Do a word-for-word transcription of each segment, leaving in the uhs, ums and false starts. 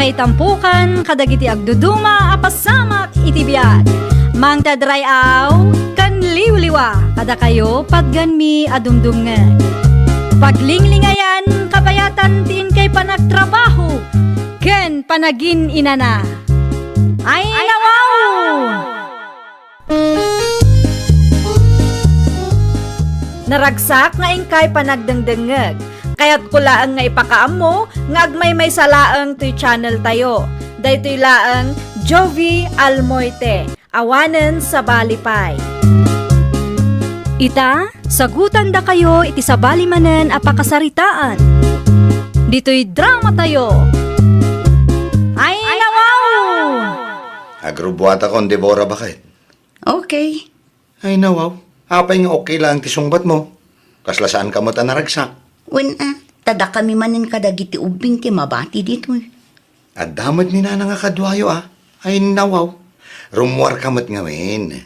Itampukan kadagiti agduduma a pasamak iti biag. Mangted ray-aw ken liwliwa kadakayo patganmi a dumdumngeg. Paglinglingayan, kabayatan ti inkay panagtrabaho ken panagin-inana. Ay, nawaw! Naragsak nga inkay panagdengdengngeg. Kayatko laeng nga ipakaammo nga agmaymaysa laeng toy channel tayo. Daytoy laeng Jovi Almoite, awanen sabali pay. Ita, sagutandakayo iti sabali manen a pakasaritaan. Ditoy drama tayo. Ay, nawaw! Agrubbuatakon, Deborah, baket. Okay. Ay, nawaw. Apay nga okay lang ti sungbatmo? Kasla saan ka met a naragsak? Wen a, ta dakami manen kadagiti ubbing ti mabati ditoy. Adda met ni Nanang a kaduayo, a. Ay, nawaw. Rummuar ka met ngamin.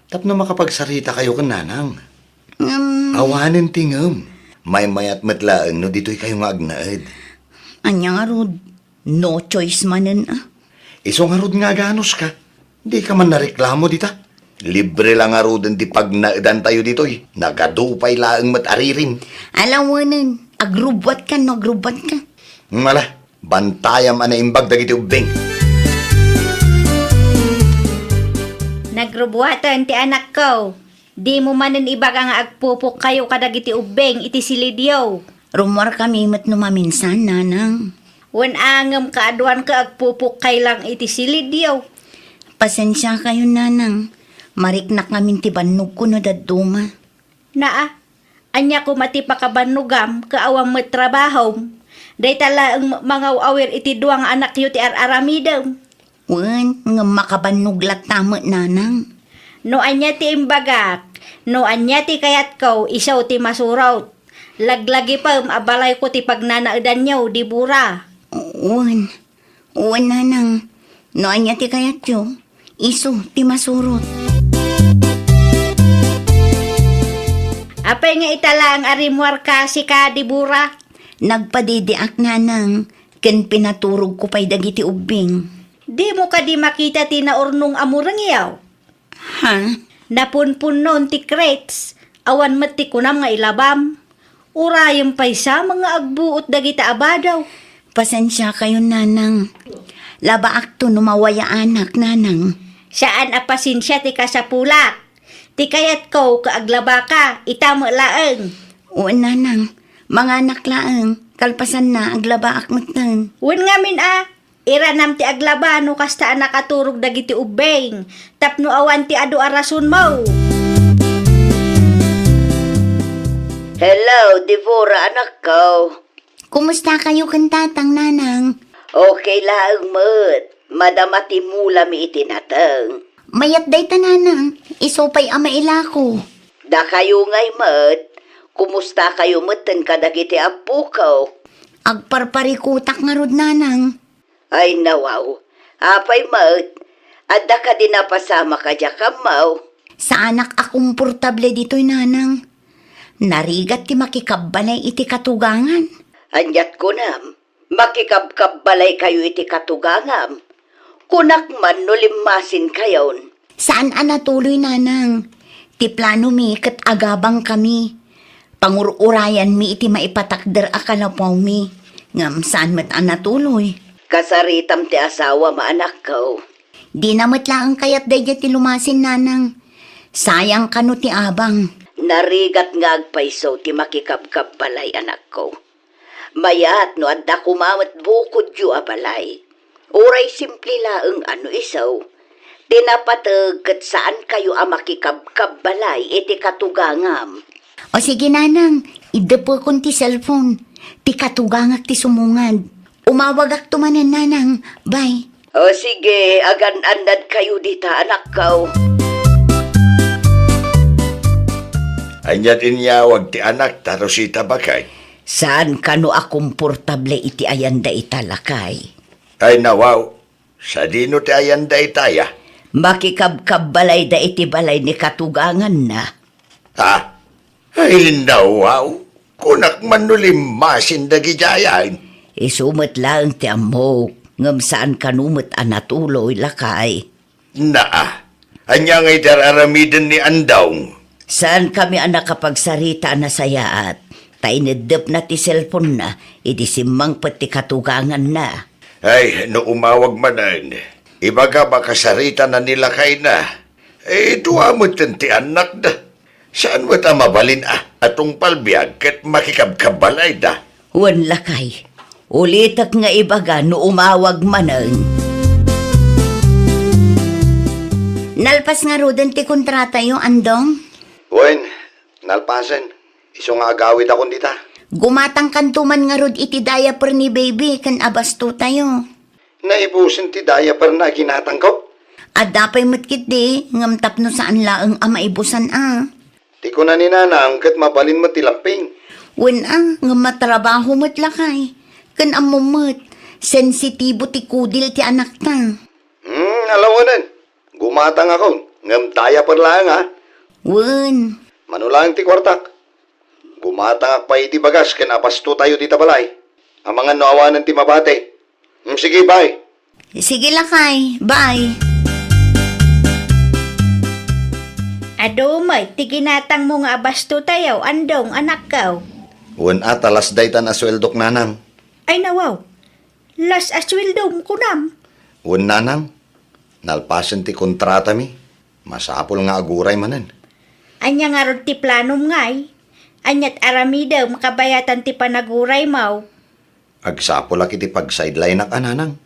Tapno makapagsaritakayo ken Nanang. Ngem awanen ti ngem. Maymayat met laeng no ditoy kayo nga agnaed. Ania ngarud? No choice manen, a. Isu ngarud nga aganos ka. Di ka man nareklamo dita. Libre la ngaruden ti pagnaedantayo ditoy. Nagadu pay laeng met a ririm. Ala wenen, agrubbuat ka no agrubbuat ka. Ala, bantayam a naimbag dagiti ubbing. Nagrubbuaten ti anakko. Dimo manen ibaga nga agpupokkayo kadagiti ubbing iti silidyo. Rummuarkami met no maminsan, Nanang. Wen a, ngem kaaduan ket agpupokkay lang iti silidyo. Pasensiakayon, Nanang. Mariknak ngamin ti bannogko no dadduma. Naa, ania koma ti pakabannogam ket awan met trabahom? Dayta laeng mangaw-awir iti dua nga anakyo ti ar-aramidem. Wen, ngem makabannog latta met, Nanang. No ania ti imbagak, no ania ti kayatko, isu ti masurot. Laglagipem a balayko ti pagnanaedanyo, Debora. Wen, wen, Nanang. No ania ti kayatyo, isu ti masurot. Apay nga ita laeng a rimmuarka, sika, Debora? Nagpadidiak, Nanang, ken pinaturogko pay dagiti ubbing. Dimo kadi makita ti naurnong a murengyo? Ha? Napunpunnon ti crates, awan met ti kunam nga ilabam. Urayem pay sa nga agbuot dagita a badaw. Pasensiakayon, Nanang. Labaakto no mawayaanak, Nanang. Saan a pasensia ti kasapulak. Ti kayatko ket aglabaka, ita met laeng. Wen, Nanang. Manganak laeng, kalpasanna, aglabaak metten. Wen ngamin a, iranam ti aglaba no kasta a nakaturog dagiti ubbing, tapno awan ti adu a rasonmo. Hello, Debora, anakko. Kumustakayo ken tatang, Nanang? Okay laeng met. Madama ti mulami iti nateng. Mayat dayta, Nanang. Isu pay a mailako. Dakayo ngay met, kumustakayo metten kadagiti appoko? Agparparikutak ngarud, Nanang. Ay, nawaw. Apay met, adda kadi napasamak a diak ammo? Saanak a komportable ditoy, Nanang. Narigat ti makikabbalay iti katugangan. Aniat kunam? Makikabkabbalaykayo iti katugangam. Kunak man no limmasinkayon. Saan a natuloy, Nanang. Ti planomi ket agabangkami. Pangur-urayanmi iti maipatakder a kanapuawmi. Ngem saan met a natuloy. Kasaritam ti asawam, anakko. Dina met laeng kayat daydiay ti lumasin, Nanang. Sayang kano ti abang. Narigat nga agpayso ti makikabkabbalay, anakko. Mayat no adda koma met bukodyo a balay. Uray simple laeng a no isu, ti napateg ket saankayo a makikabkabbalay iti katugangam. O sige, Nanang, iddepekon ti cellphone. Ti katugangak ti sumungad. Umawagakto manen, Nanang. Bye. O sige, agan-annadkayo dita, anakko. Ania ti inyawag ti anakta, Rosita, baket? Saan kano a komportable iti ayanda ita, lakay. Ay, nawaw. Sadino ti ayanda itaya? Makikabkabbalayda iti balay ni katuganganna. Ha? Ay, nawaw. Kunak man no limmasin dagidiay. Isu met laeng ti ammok. Ngem saan kano met a natuloy, lakay. Naa, ania ngay ti ar-aramiden ni Andong? Saan kami a nakapagsarita a nasayaat, ta ineddepna ti cellphone-na idi simmangpet ti katuganganna. Ay, no umawag manen, ibagam a kasaritana ni lakayna. Eh, dua metten ti annakda. Saan met a mabalin a, a tungpal biag ket makikabkabbalayda? Wen, lakay, ulitek nga ibaga no umawag manen. Nalpas ngaruden ti kontratayo, Andong? Wen, nalpasen. Isu nga agawidakon dita. Gumatangkanto man ngarud iti diaper ni baby ken abastotayo. Naibusen ti diaper-na a ginatangko? Adda pay met ketdi, ngem tapno saan laeng a maibusan a. Ti kuna ni nanang ket mabalin met ti lamping. Wen a, ngem matrabaho met lakay. Ken ammom met, sensitibo ti kudil ti anakta. Hmm, alawanen. Gumatangakon, ngem diaper laeng a. Wen. Mano laeng ti kuartak? Gumatangak pay iti bagas ken abastotayo dita balay. Amangan no awanen ti mabati. Hmm, sige, bye. Sige, lakay. Bye. Adu met ti ginatangmo nga abastotayo, Andong, anakko. Wen a, ta las daytan a sueldok, nanang. Ay, nawaw. Las a sueldom, kunam? Wen, nanang. Nalpasen ti kontratami. Masapul nga aguray manen. Ania ngarud ti planom, ngay? Aniat aramidem kabayatan ti panaguraymo? Agsapulak iti pagsideline-ak a, nanang.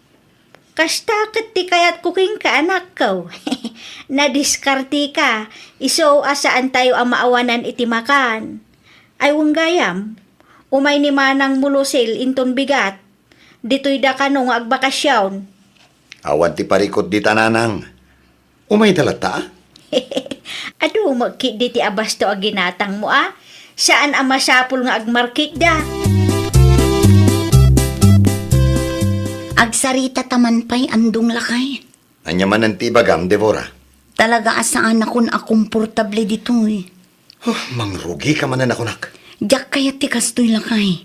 Kasta ket ti kayatko kenka, anakko. Nadiskarteka, isu a saantayo a maawanan iti makan. Ay, wen gayam, umay ni manangmo Lucille inton bigat. Ditoyda kano nga agbakasyon. Awan ti parikut dita, nanang. Umayda latta a? Adu met ketdi ti abasto a ginatangmo a. Saan a masapul nga agmarketda. Agsarita ta man pay, Andong, lakay. Ania manen ti ibagam, Deborah? Talaga a saanakon a komportable ditoy. Oh, mangrugika manen a kunak. Diak kayat ti kastoy, lakay.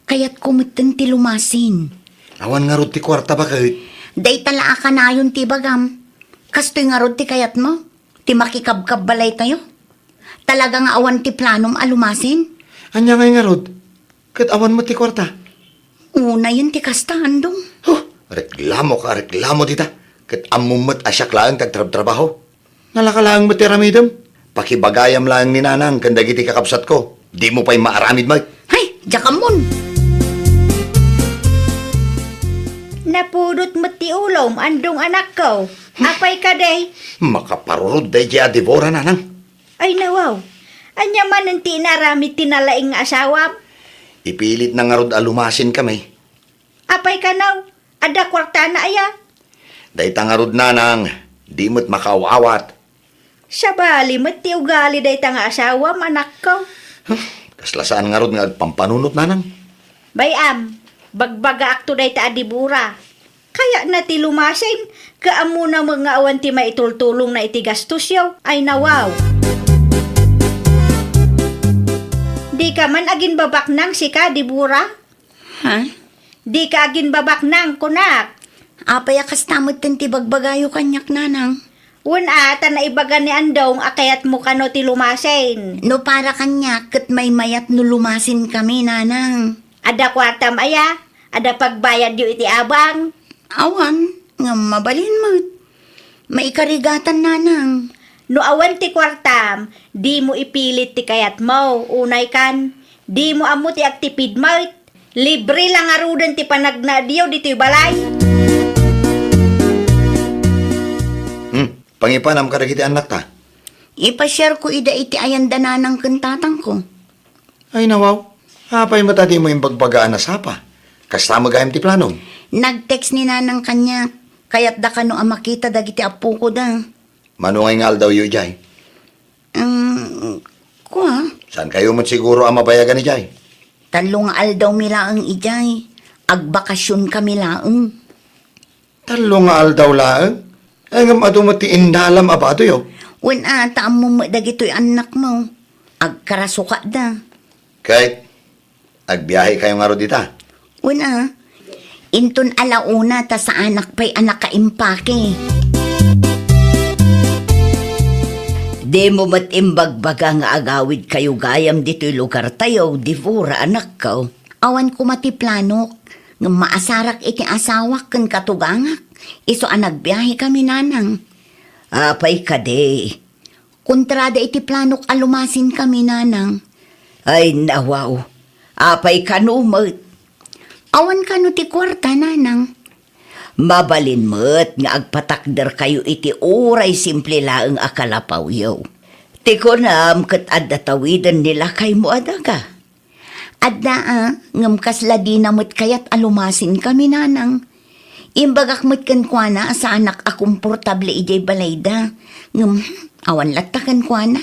Kayatko metten ti lumasin. Awan ngarud ti kuarta, baket. Dayta la a kanayon ti ibagam. Kastoy ngarud ti kayatmo? Ti makikabkabbalaytayo? Talaga nga awan ti planom a lumasin? Ania ngay ngarud? Ket awan met ti kuarta. Unayen ti kasta, Andong. Huh, reklamoka a reklamo dita. Ket ammom met a siak laeng ti agtrabtrabaho. Nalaka laeng met ti aramidem. Pakibagayam laeng ni nanang ken dagiti kakabsatko. Dimo pay maaramid met. Hay, diak ammon. Napudot met ti ulom, Andong, anakko. Apay kadi? Makaparurod daydiay a Deborah, nanang. Ay, nawaw. Ania manen ti inaramid ti nalaing nga asawam? Ipilitna ngarud a lumasin kami. Apay kano? Adda kuartana aya? Dayta ngarud, nanang, di met makaaw-awat. Sabali met ti ugali dayta nga asawam, anakko. Huh, kasla saan ngarud nga agpampanunot, nanang. Bay-am, bagbagaakto dayta a Deborah. Kayatna ti lumasin, ket ammona met nga awan ti maitultulongna iti gastosyo. Ay, nawaw. Dika man aginbabaknang sika, Deborah? Ha? Dika aginbabaknang, kunak. Apay a kasta metten ti bagbagayo kaniak, nanang? Wen a, ta naibaga ni Andong a kayatmo kano ti lumasin. No para kaniak, ket maymayat no lumasinkami, nanang. Adda kuartam aya? Adda pagbayadyo iti abang? Awan, ngem mabalin met. Maikarigatan, nanang. No awan ti kuartam, dimo ipilit ti kayatmo, unay kan, dimo ammo ti agtipid met. Libre la ngaruden ti panagnaedyo ditoy balay. Hmm, pangipanam kadagiti annakta? Ipasiarko ida iti ayanda nanang ken tatangko. Ay, nawaw. Apay met a dimo imbagbaga a nasapa? Kasta met gayam ti planom? Nag-text ni nanang kaniak. Kayatda kano a makita dagiti appokoda. Mano ngay nga aldawyo idiay? Um, kua? Saankayo met siguro a mabayagan idiay? Tallo nga aldawmi laeng idiay. Agbakasionkami laeng. Tallo nga aldaw laeng? Ay, ngem adu met ti innalam a badoyo. Wen a, ta ammom met dagitoy annakmo. Agkarasukada. Ket, agbiahekayo ngarud ita? Wen a, Inton ala una ta saanak pay a nakaimpake. Dimo met imbagbaga nga agawidkayo gayam ditoy lugartayo, Debora, anakko. Awan koma ti planok, ngem maasarak iti asawak ken katugangak, isu a nagbiahekami, nanang. Apay kadi? Kontrada iti planok a lumasinkami, nanang. Ay, nawaw. Apay kano met? Awan kano ti kuarta, nanang. Mabalin met nga agpatakderkayo iti uray simple laeng a kalapawyo. Ti kunam ket adda tawiden ni lakaymo a daga. Adda a, ngem kasla dina met kayat a lumasinkami, nanang. Imbagak met kenkuana a saanak a komportable idiay balayda. Ngem, awan latta kenkuana.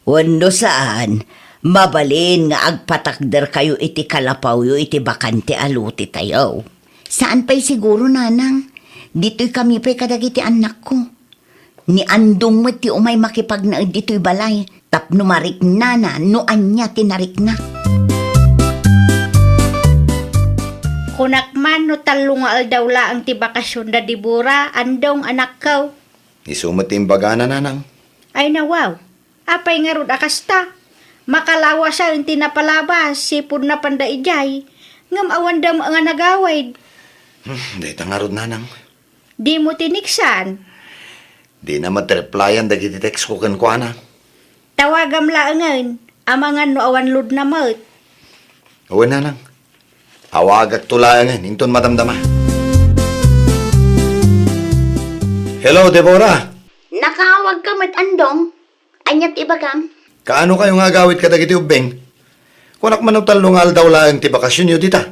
Wenno saan, mabalin nga agpatakderkayo iti kalapawyo iti bakante a lotetayo. Saan pay siguro, nanang. Ditoykami pay kadagiti annakko. Ni Andong met ti umay makipagnaed ditoy balay tapno mariknana no ania ti narikna. Kunak man no tallo nga aldaw laeng ti bakasion da Debora, Andong, anakko. Isu met ti imbagana, nanang. Ay nawaw, apay ngarud a kasta? Makalawasen ti napalabas, sipud napanda idiay, ngem awan da nga nagawid. Hmm, dayta ngarud, nanang. Dimo tiniksan? Dina met replyan dagiti text ko kenkuana. Tawagam laengen, amangan no awan load na met. Wen, nanang. Awagakto laengen inton madamdama. Hello, Debora. Nakaawagka met, Andong. Ania ti ibagam? Kaano kayo nga agawid kadagiti ubbing? Kunak man no tallo nga aldaw laeng ti bakasionyo dita.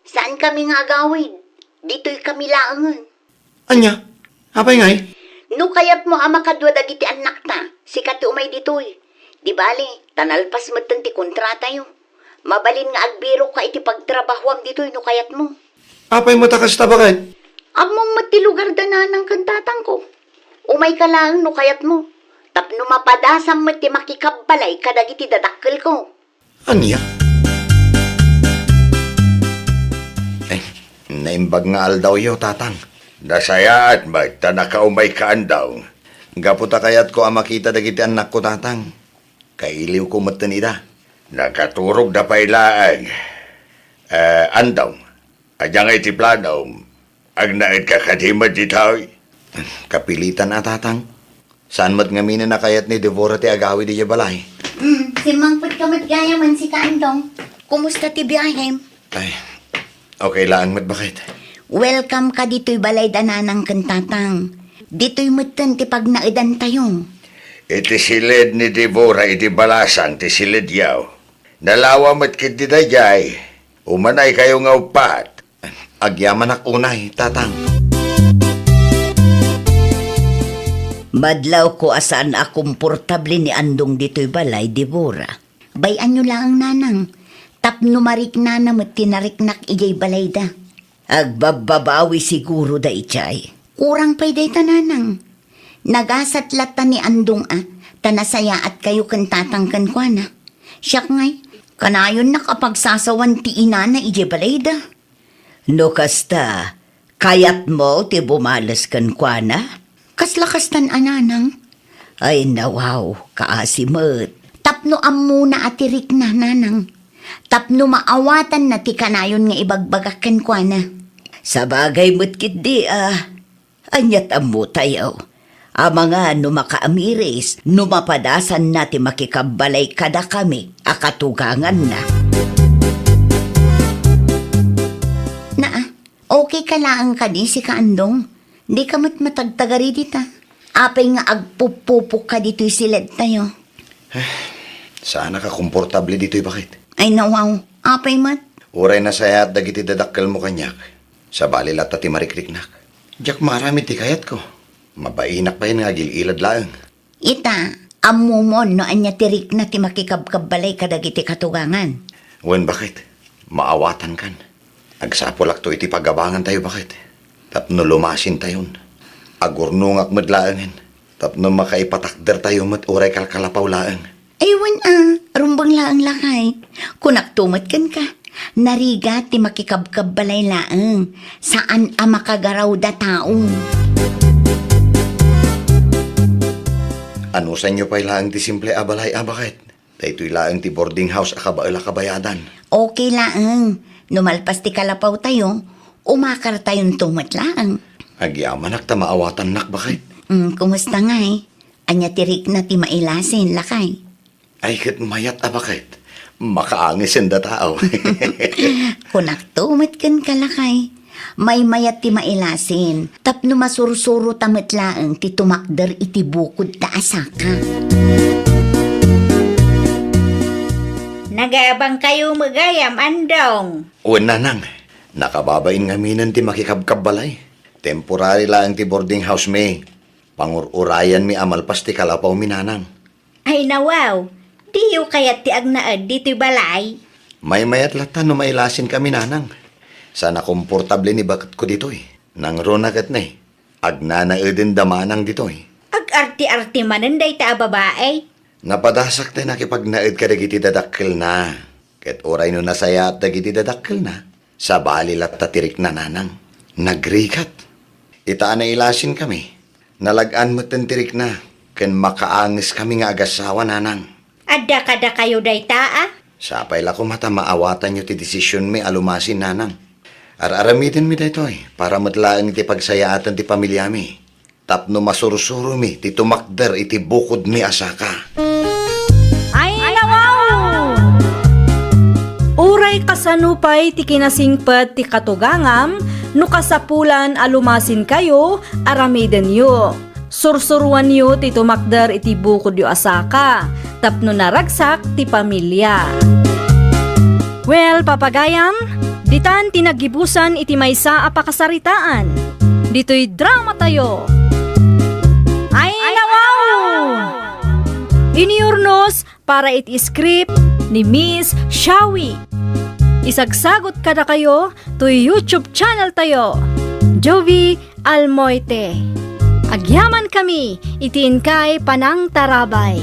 Saankami nga agawid. Ditoykami laengen. Ania? Apay ngay? No kayatmo a makadua dagiti annakta, sika ti umay ditoy. Di bale, ta nalpas metten ti kontratayo. Mabalin nga agbirokka iti pagtrabahoam ditoy no kayatmo. Apay met a kasta, baket? Ammom met ti lugar da nanang ken tatangko. Umayka laeng no kayatmo, tapno mapadasam met ti makikabbalay kadagiti dadakkelko. Ania? Eh, naimbag nga aldawyo, tatang. Nasayaat met ta nakaumayka, Andong. Gapu ta kayatko a makita dagiti annakko, tatang. Kailiwko metten ida. Nakaturogda pay laeng. Eh, Andong, ania ngay ti planom? Agnaedka kadi met ditoy? Kapilitan a, tatang. Saan met ngamin a kayat ni Debora ti agawid idiay balay. Mm, simmangpetka met gayam, sika, Andong. Kumusta ti biahem? Ay, okay laeng met, baket. Welcome ka ditoy balay da nanang ken tatang. Ditoy metten ti pagnaedantayo. Iti siled ni Debora iti balasang ti siledyo. Nalawa met ketdi daydiay. Umanaykayo nga uppat. Agyamanak unay, tatang. Madlawko a saan a komportable ni Andong ditoy balay, Debora. Bay-anyo laeng, nanang, tapno mariknana met ti nariknak idiay balayda. Agbabbabawi siguro daydiay. Kurang pay dayta, nanang. Nagasat latta ni Andong a, ta nasayaatkayo ken tatang kenkuana. Siak ngay, kanayonnak a pagsasawan ti inana idiay balayda. No kasta, kayatmo ti bumales kenkuana? Kasla kastan a, nanang. Ay, nawaw, kaasi met. Tapno ammona a ti rikna, nanang. Tapno maawatanna ti kanayon nga ibagbagak kenkuana. Sabagay met ketdi a. Ania't ammotayo? Amangan no makaamiris, no mapadasanna ti makikabbalay kadakami a katuganganna. Naa, okay ka laeng kadi, sika Andong? Dika met matagtagari dita. Apay nga agpupupok ka ditoy siledtayo? Saanak a komportable ditoy, baket. Ay, nawaw. Apay met? Uray nasayaat dagiti dadakkelmo kaniak. Sabali latta ti marikriknak. Diak maaramid ti kayatko. Mabainak pay nga agil-ilad laeng. Ita, ammomon no ania ti rikna ti makikabkabbalay kadagiti katugangan. Wen, baket, maawatankan. Agsapulakto iti pagabangantayo, baket, tapno lumasintayon. Agurnongak met laengen, tapno makaipatakdertayo met uray kalkalapaw laeng. Ay, wen a, rumbeng laeng lakay. Kunakto met kenka, Narigat ti makikabkabbalay laeng, saan a makagaraw da tao. Anusanyo pay laeng ti simple a balay a baket? Daytoy laeng ti boarding house a kabael a kabayadan. Okay laeng. No malpas ti kalapawtayo, umakartayonto met laeng. Agyamanak ta maawatannak, baket. Mm, kumusta ngay? Ania ti rikna ti mailasin, lakay? Ay, ket mayat a baket. Makaangisen da tao. Kunakto met kenka, lakay. Maymayat ti mailasin, tapno masursuro ta met laeng ti tumakder iti bukod ta a saka. Nagabangkayo met gayam, Andong. Wen, nanang. Nakababain ngaminen ti makikabkabbalay. Temporary laeng ti boarding house mi. Pangur-urayanmi a malpas ti kalapawmi, nanang. Ay, nawaw, diyo kayat ti agnaed ditoy balay? Maymayat latta no mailasin kami, nanang. Saan a komportable ni baketko ditoy. Nangruna ket ne, agnanaeden da manang ditoy. Ag-arti-arti manen dayta a babai. Napadasak ti nakipagnaed kadagiti dadakkelna. Ket uray no nasayaat dagiti dadakkelna, sabali latta ti rikna, nanang. Nagrigat. Ita a nailasin kami, nalag-an metten ti rikna, ken makaanges kami nga agassawa, nanang. Adda kadakayo dayta a? Sapay la koma ta maawatanyo ti desisionmi a lumasin, nanang. Ar-aramidenmi daytoy para met laeng iti pagsayaatan ti pamiliami. Tapno masursuromi ti tumakder iti bukodmi a saka. Ay, nawaw! Uray kasano pay ti kinasingpet ti katugangam, no kasapulan a lumasinkayo, aramidenyo. Sursuroanyo ti tumakder iti bukodyo a saka, tapno naragsak ti pamilia. Well, papagayam, ditan ti naggibusan iti maysa a pakasaritaan. Ditoy dramatayo. Ay, nawaw! Iniurnos para iti script ni Miss Shawi. Isagsagot kadakayo toy YouTube channel tayo, Jovie Almoite. Agyaman kami iti inkay panangtarabay.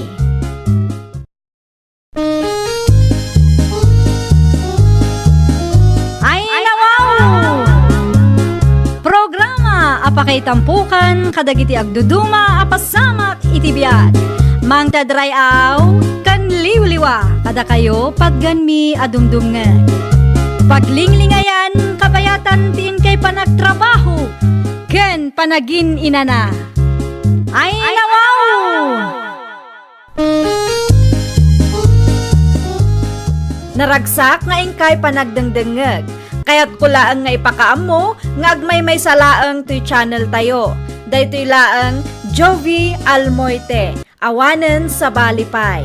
Ay, nawaw! Programa a pakaitampukan kadagiti agduduma a pasamak iti biag. Mangted ray-aw ken liwliwa kadakayo patgenmi a dumdumngeg. Paglinglingayan, kabayatan ti inkay panagtrabaho ken panagin-inana. Ay, nawaw! Naragsak nga inkay panagdengdengngeg. Kayatko laeng nga ipakaammo nga agmaymaysa laeng toy channel tayo. Daytoy laeng Jovie Almoite, awanen sabali pay.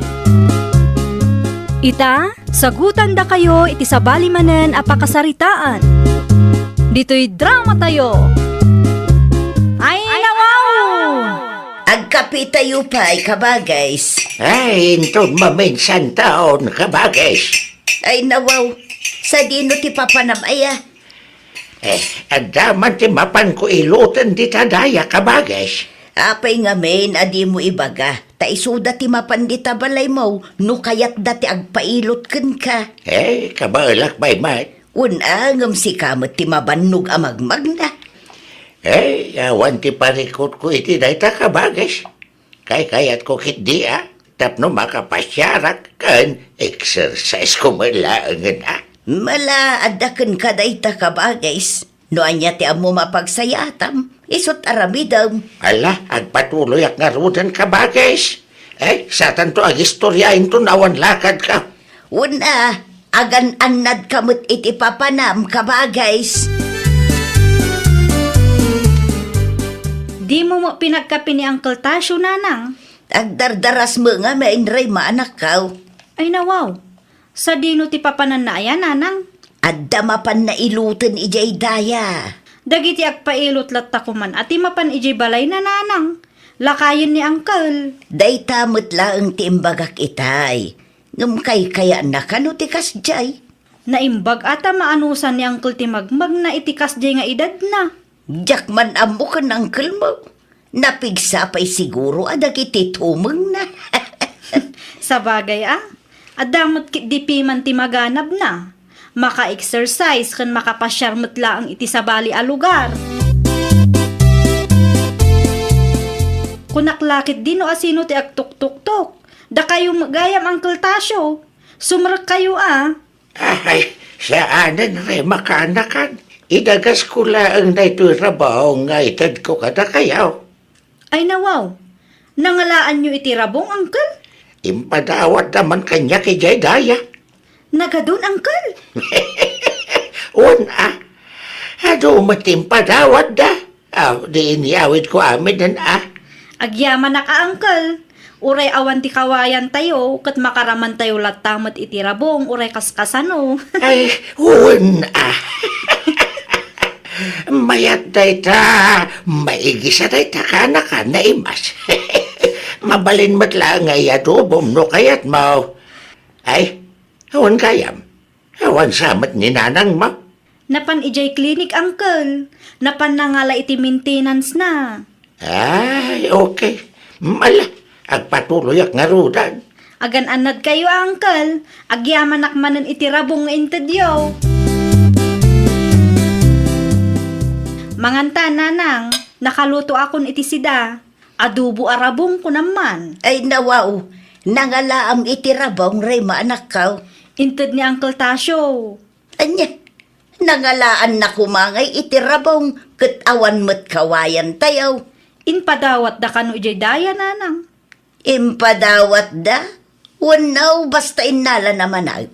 Ita, sagutandakayo iti sabali manen a pakasaritaan. Ditoy dramatayo. Ay, nawaw! Agkapitayo pay, kabagays. Ay, inton maminsan taon, kabagays. Ay, nawaw. Sadino ti papanam aya? Eh, adda man ti mapanko iluten dita daya, kabagays. Apay ngamin a dimo ibaga, ta isuda ti mapan dita balaymo no kayatda ti agpailot kenka. Eh, kabaelak pay met. Wen a, ngem sika met ti mabannog a magmagna. Eh, awan ti parikutko iti dayta, kabagays. Kaykayatko ketdi a, tapno makapasiarak ken exercise ko met laengen a. Mala, adda kenka dayta, kabagays. No ania ti ammom a pagsayaatam, isut' aramidem. Ala, agpatuloyak ngaruden, kabagays. Eh, satanto agistorya inton awan lakadka. Wen a, agan-annadka met iti papanam, kabagays. Dimo met pinagkapi ni Uncle Tasyo, nanang? Agdardaras met ngamin ray manakkaw. Ay, nawaw. Sadino ti papananna aya, nanang? Adda mapanna iluten idiay daya. Dagiti agpailot latta koman a ti mapan idiay balayna, nanang. Lakayen ni Uncle. Dayta met laeng ti imbagak itay. Ngem kaykayatnaka no ti kasdiay? Naimbag a ta maanusan ni Uncle ti magmagna iti kasdiay nga edadna. Diak man ammo ken Uncle mo. Napigsa pay siguro a dagiti tumengna. Sabagay a, adda met ketdi piman ti maganabna. Maka-exercise ken makapasiar met laeng iti sabali a lugar. Kunak la ketdi no asino ti agtuktuktok. Dakayo met gayam, Uncle Tasio. Sumrekkayo a. Ay, saanen, Rema, kaanakan. Idagasko laeng daytoy rabong nga itedko kadakayo. Ay, nawaw. Nangalaanyo iti rabong, Uncle? Impadawatda man kaniak idiay daya. Nagadun, Uncle? Wen a. Adu met ti impadawatda. Aw, di inyawidko aminen a. Agyamanak a, Uncle. Uray awan ti kawayantayo, ket makaramantayo latta met iti rabong, uray kaskasano. Ay, wen a. Mayat dayta. Maigisa dayta, kaanakan, naimas. Mabalin met laeng nga iadobom no kayatmo. Ay, awan gayam. Awan sa met ni nanangmo? Napan idiay clinic, Uncle. Napan nangala iti maintenance na. Ay, okay. Ala, agpatuloyak ngaruden. Agan-annadkayo, Uncle. Agyamanak manen iti rabong nga intedyo. Manganta, nanang. Nakalutoakon iti sida. Adobo a rabong, kunam man. Ay, nawaw. Nangalaam iti rabong, Rema, anakko. Inted ni Uncle Tasio. Ania, nangalaanna koma ngay iti rabong ket awan met kawayantayo. Impadawatda kano idiay daya, nanang? Impadawatda? Wenno, basta innalana manen.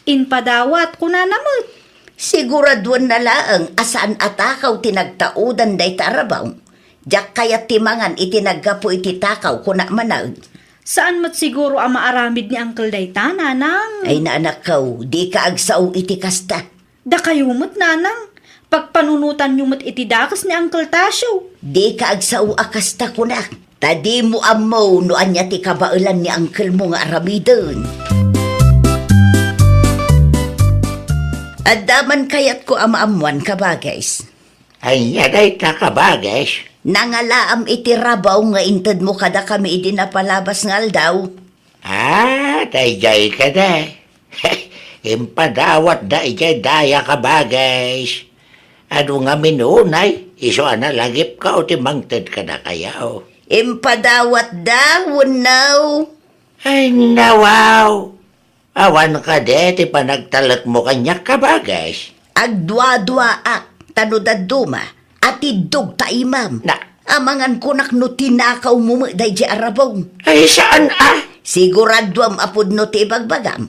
Impadawat, kunana met. Siguraduenna laeng a saan a takaw ti nagtaudan dayta a rabong. Diak kayat ti mangan iti naggapu iti takaw, kuna manen. Saan met siguro a maaramid ni Uncle dayta, nanang? Ay, anakko, dika agsao iti kasta. Dakayo met, nanang, pagpanunotanyo met iti dakes ni Uncle Tasio. Dika agsao a kasta, kunak. Ta dimo ammo no ania ti kabaelan ni uncle mo nga aramiden. Adda man kayatko a maammoan, kabages. Ania dayta, kabages? Nangalaam iti rabong nga intedmo kadakami idi napalabas nga aldaw. Ah, daydiay kadi. Impadawatda idiay daya, kabages. Adu ngamin unay, isu a nalagipko ti mangted kadakayo. Impadawatda, wenno? Ay, nawaw. Awan kadi ti panagtalekmo kaniak, kabages? Agduaduaak, ta no dadduma, atiddog ta imam. Na- Amangan kunak no tinakawmo met daydiay a rabong. Ay, saan a? Siguraduam a pudno ti ibagbagam.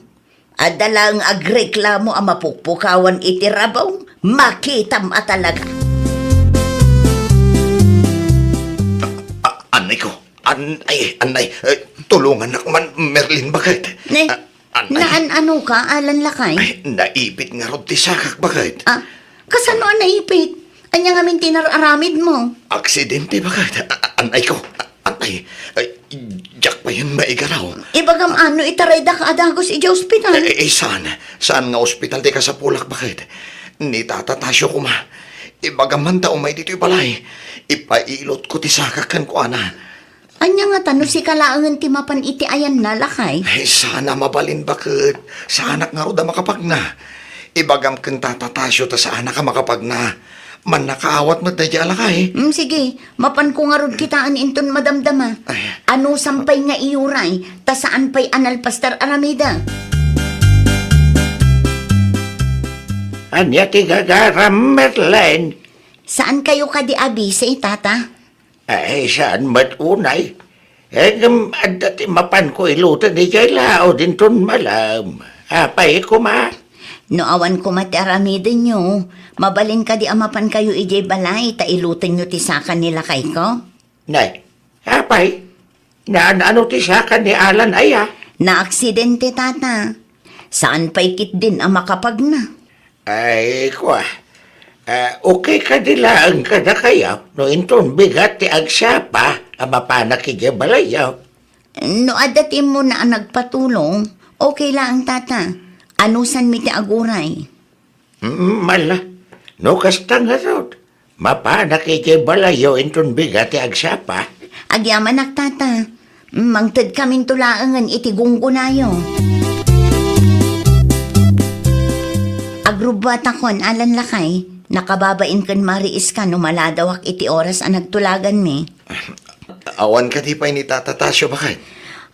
Adda laeng agreklamo a mapukpukawan iti rabong, makitam a talaga. A-, a-, annay ko. An-, ay, annay. Eh, tulungannak man, Merlin, baket. Ne? Ah, annay. Naan-ano ka, Alan, lakay? Ay, naipit ngarud ti sakak, baket. Ah, kasano a naipit? Ania ngamin ti nar-aramidmo? Aksidente, baket. A-, a-, annay ko. A-, annay. Ay, diak payen maigaraw. Ibagam ano, itaraydak a dagus idiay ospital? Eh, eh, saan? Saan nga ospital ti kasapulak, baket? Ni Tata Tasio koma. Ibagam man ta umay ditoy balay. Ipailotko ti sakak kenkuana. Ania ngata no sika laengen ti mapan iti ayanna, lakay? Ay, saan a mabalin, baket. Saanak ngarud a makapagna. Ibagam ken Tata Tasio ta saanak a makapagna. Mannakaawat met daydiay a lakay. Mm, sige, mapanko ngarud kitaen inton madamdama. Ay. Anusam pay nga iyuray, ta saan pay a nalpas ti ar-aramida. Ania ti gagaram, Merlin? Saankayo kadi a busy, Tata? Ay, saan met unay? Ngem adda ti mapanko iluten idiay laud inton malem. Apay koma? No awan koma ti aramidenyo, mabalin kadi a mapankayo idiay balay ta ilutenyo ti saka ni lakayko? Nay, apay? Naan-ano ti saka ni Alan aya? Naaksidente, Tata. Saan pay ketdin a makapagna. Ay, kua. Ah, okay kadi laeng kadakayo no inton bigat ti agsapa a mapanak idiay balayyo? No adda ti immuna a nagpatulong, okay laeng, Tata. Anusanmi ti aguray. Mm, mala. No kasta ngarud, mapanak idiay balayyo inton bigat ti agsapa. Agyamanak, Tata. Mangtedkaminto laengen iti gunggonayo. Agrubbuatakon, Alan, lakay. Nakababain ken mariiska no maladawak iti oras a nagtulaganmi. Awan kadi pay ni Tata Tasio, baket?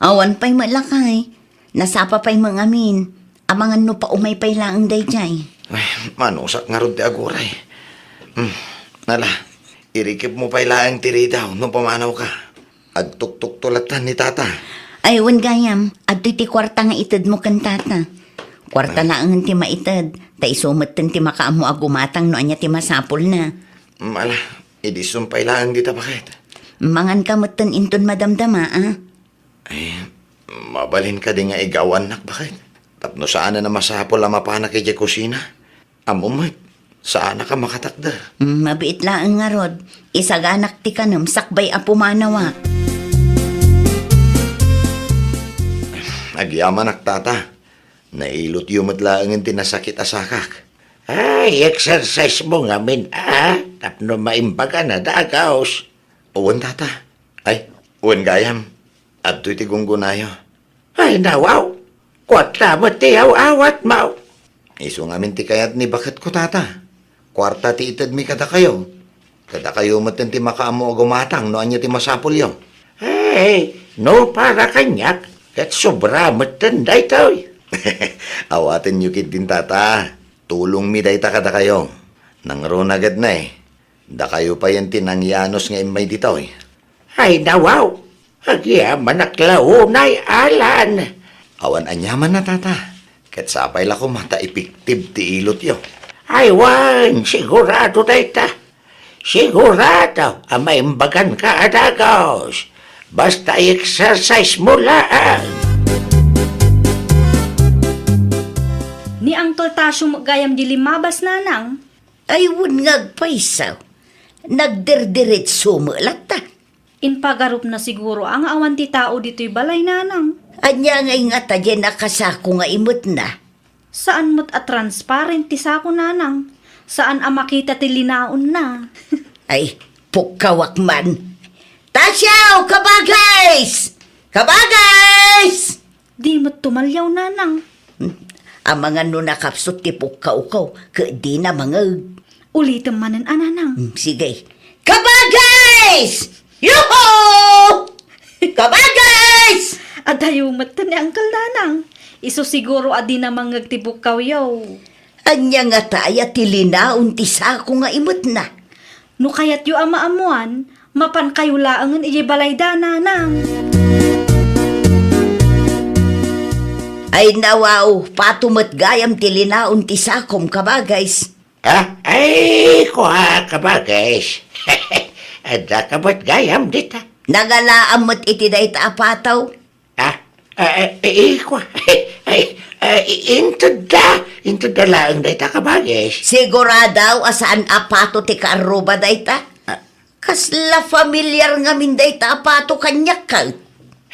Awan pay met, lakay. Nasapa pay met ngamin. Amangan no paumay pay laeng daydiay. Ay, manusak ngarud ti aguray. Hmm, ala, irikipmo pay laeng ti ridaw no pamanawka. Agtuktukto latta ni Tata. Ay, wen gayam, adtoy ti kuarta nga itedmo ken Tata. Kuarta Ah. laengen ti maited, ta isu metten ti makaammo a gumatang no ania ti masapulna. Mm, ala, idi sumpay laeng dita, baket? Manganka metten inton madamdama, a? Ay, mabalin kadi nga igawannak, baket? Tapno saanen a masapul a mapanak idiay kusina. Ammom met, saanak a makatakder. Mm, mabiit laeng ngarud. Isaganak ti kanem sakbay a pumanawak. Agyamanak, Tata. Nailotyo met laengen ti nasakit a sakak. Ay, exercise mo ngamin, a? Tapno maimbagan a dagus. Wen, Tata. Ay, wen gayam. Adtoy ti gunggonayo. Ay, nawaw. Kuarta met ti aw-awatmo. Isu ngamin ti kayat ni baketko, Tata. Kuarta ti itedmi kadakayo. Kadakayo metten ti makaammo a gumatang no ania ti masapulyo. Ay, no para kaniak, ket sobra metten daytoy. Awatenyo ketdin, Tata. Tulongmi dayta kadakayo. Nangruna ket ne, dakayo payen ti nangyanus nga immay ditoy. Ay, nawaw! Agyamanak la unay, Alan! Awan aniamanna, Tata. Ket sapay la koma ta epektibo ti ilotyo. Ay, wen, sigurado dayta. Sigurado a maimbaganka a dagus. Basta i-exercise mo laeng. Ni Uncle Tasio met gayam di limmabas, Nanang. Ay, wen nga agpayso. Nagdirdiretso met latta. Impagarupna siguro a nga awan ti tao ditoy balay, Nanang. Ania ngay ngata diay nakasako nga imetna? Saan met a transparent ti sako, Nanang. Saan a makita ti linaonna. Ay, pukkawak man. Tasiaw, kabagays! Kabagays! Di met tumaliaw, Nanang. Hmm. Amangan no nakapsut ti pukkawko, ket dina mangeg. Ulitem manen a, Nanang. Hmm, sige. Kabagays! Yuhu! Kabagays! Adayo met ni Uncle, Nanang. Isu siguro a dina mangeg ti pukkawyo. Ania ngata aya ti linaon ti sako nga imetna? No kayatyo a maammoan, mapankayo laengen idiay balayda, Nanang. Ay, nawaw, pato met gayam ti linaon ti sakom, kabagays. Ah, ay, kua, kabagays. Adda ka met gayam dita. Nagalaam met iti dayta a pato. Ah, ah, ah, eh, eh, kua. Ay, ah, i-, intedda. Intedda laeng dayta, kabagays. Sigurado a saan a pato ti kaarruba dayta? Ah. Kasla familiar ngamin dayta a pato kaniak, ket?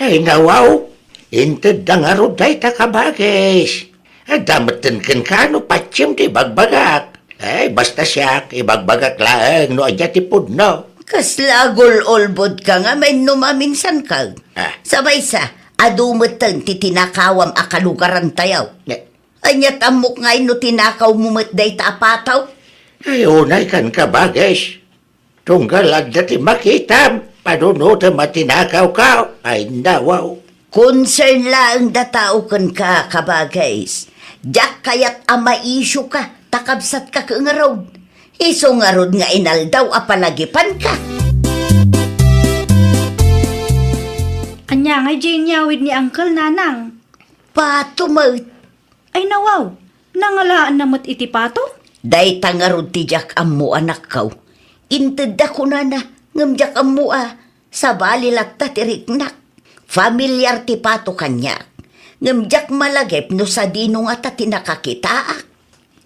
Ay, nawaw. Intedda ngarud dayta, kabagays. Adda metten kenka no patiem ti ibagbagak. Ay, basta siak, ibagbagak laeng no adda ti pudno. Kasla agul-ulbodka ngamin no maminsanka. Ah. Sa maysa, adu metten ti tinakawam a kalugarantayo. Ne- Aniat ammok ngay no tinakawmo met dayta a pato? Ay, unay kan, kabagays. Tunggal adda ti makitam, panunotem a tinakawko. Ay, nawaw. Concern laeng da tao kenka, kabagays. Diak kayat a maisioka, ta kabsatka ket ngarud. Isu ngarud nga inaldaw a palagipanka. Ania ngay diay inyawid ni Uncle, Nanang? Pato met. Ay, nawaw, nangalaanna met iti pato? Dayta ngarud ti diak ammo, anakko. Intedda kunana, ngem diak ammo a, sabali latta ti riknak. Familiar ti pato kaniak, ngem diak malagip no sadino ngata ti nakakitaak.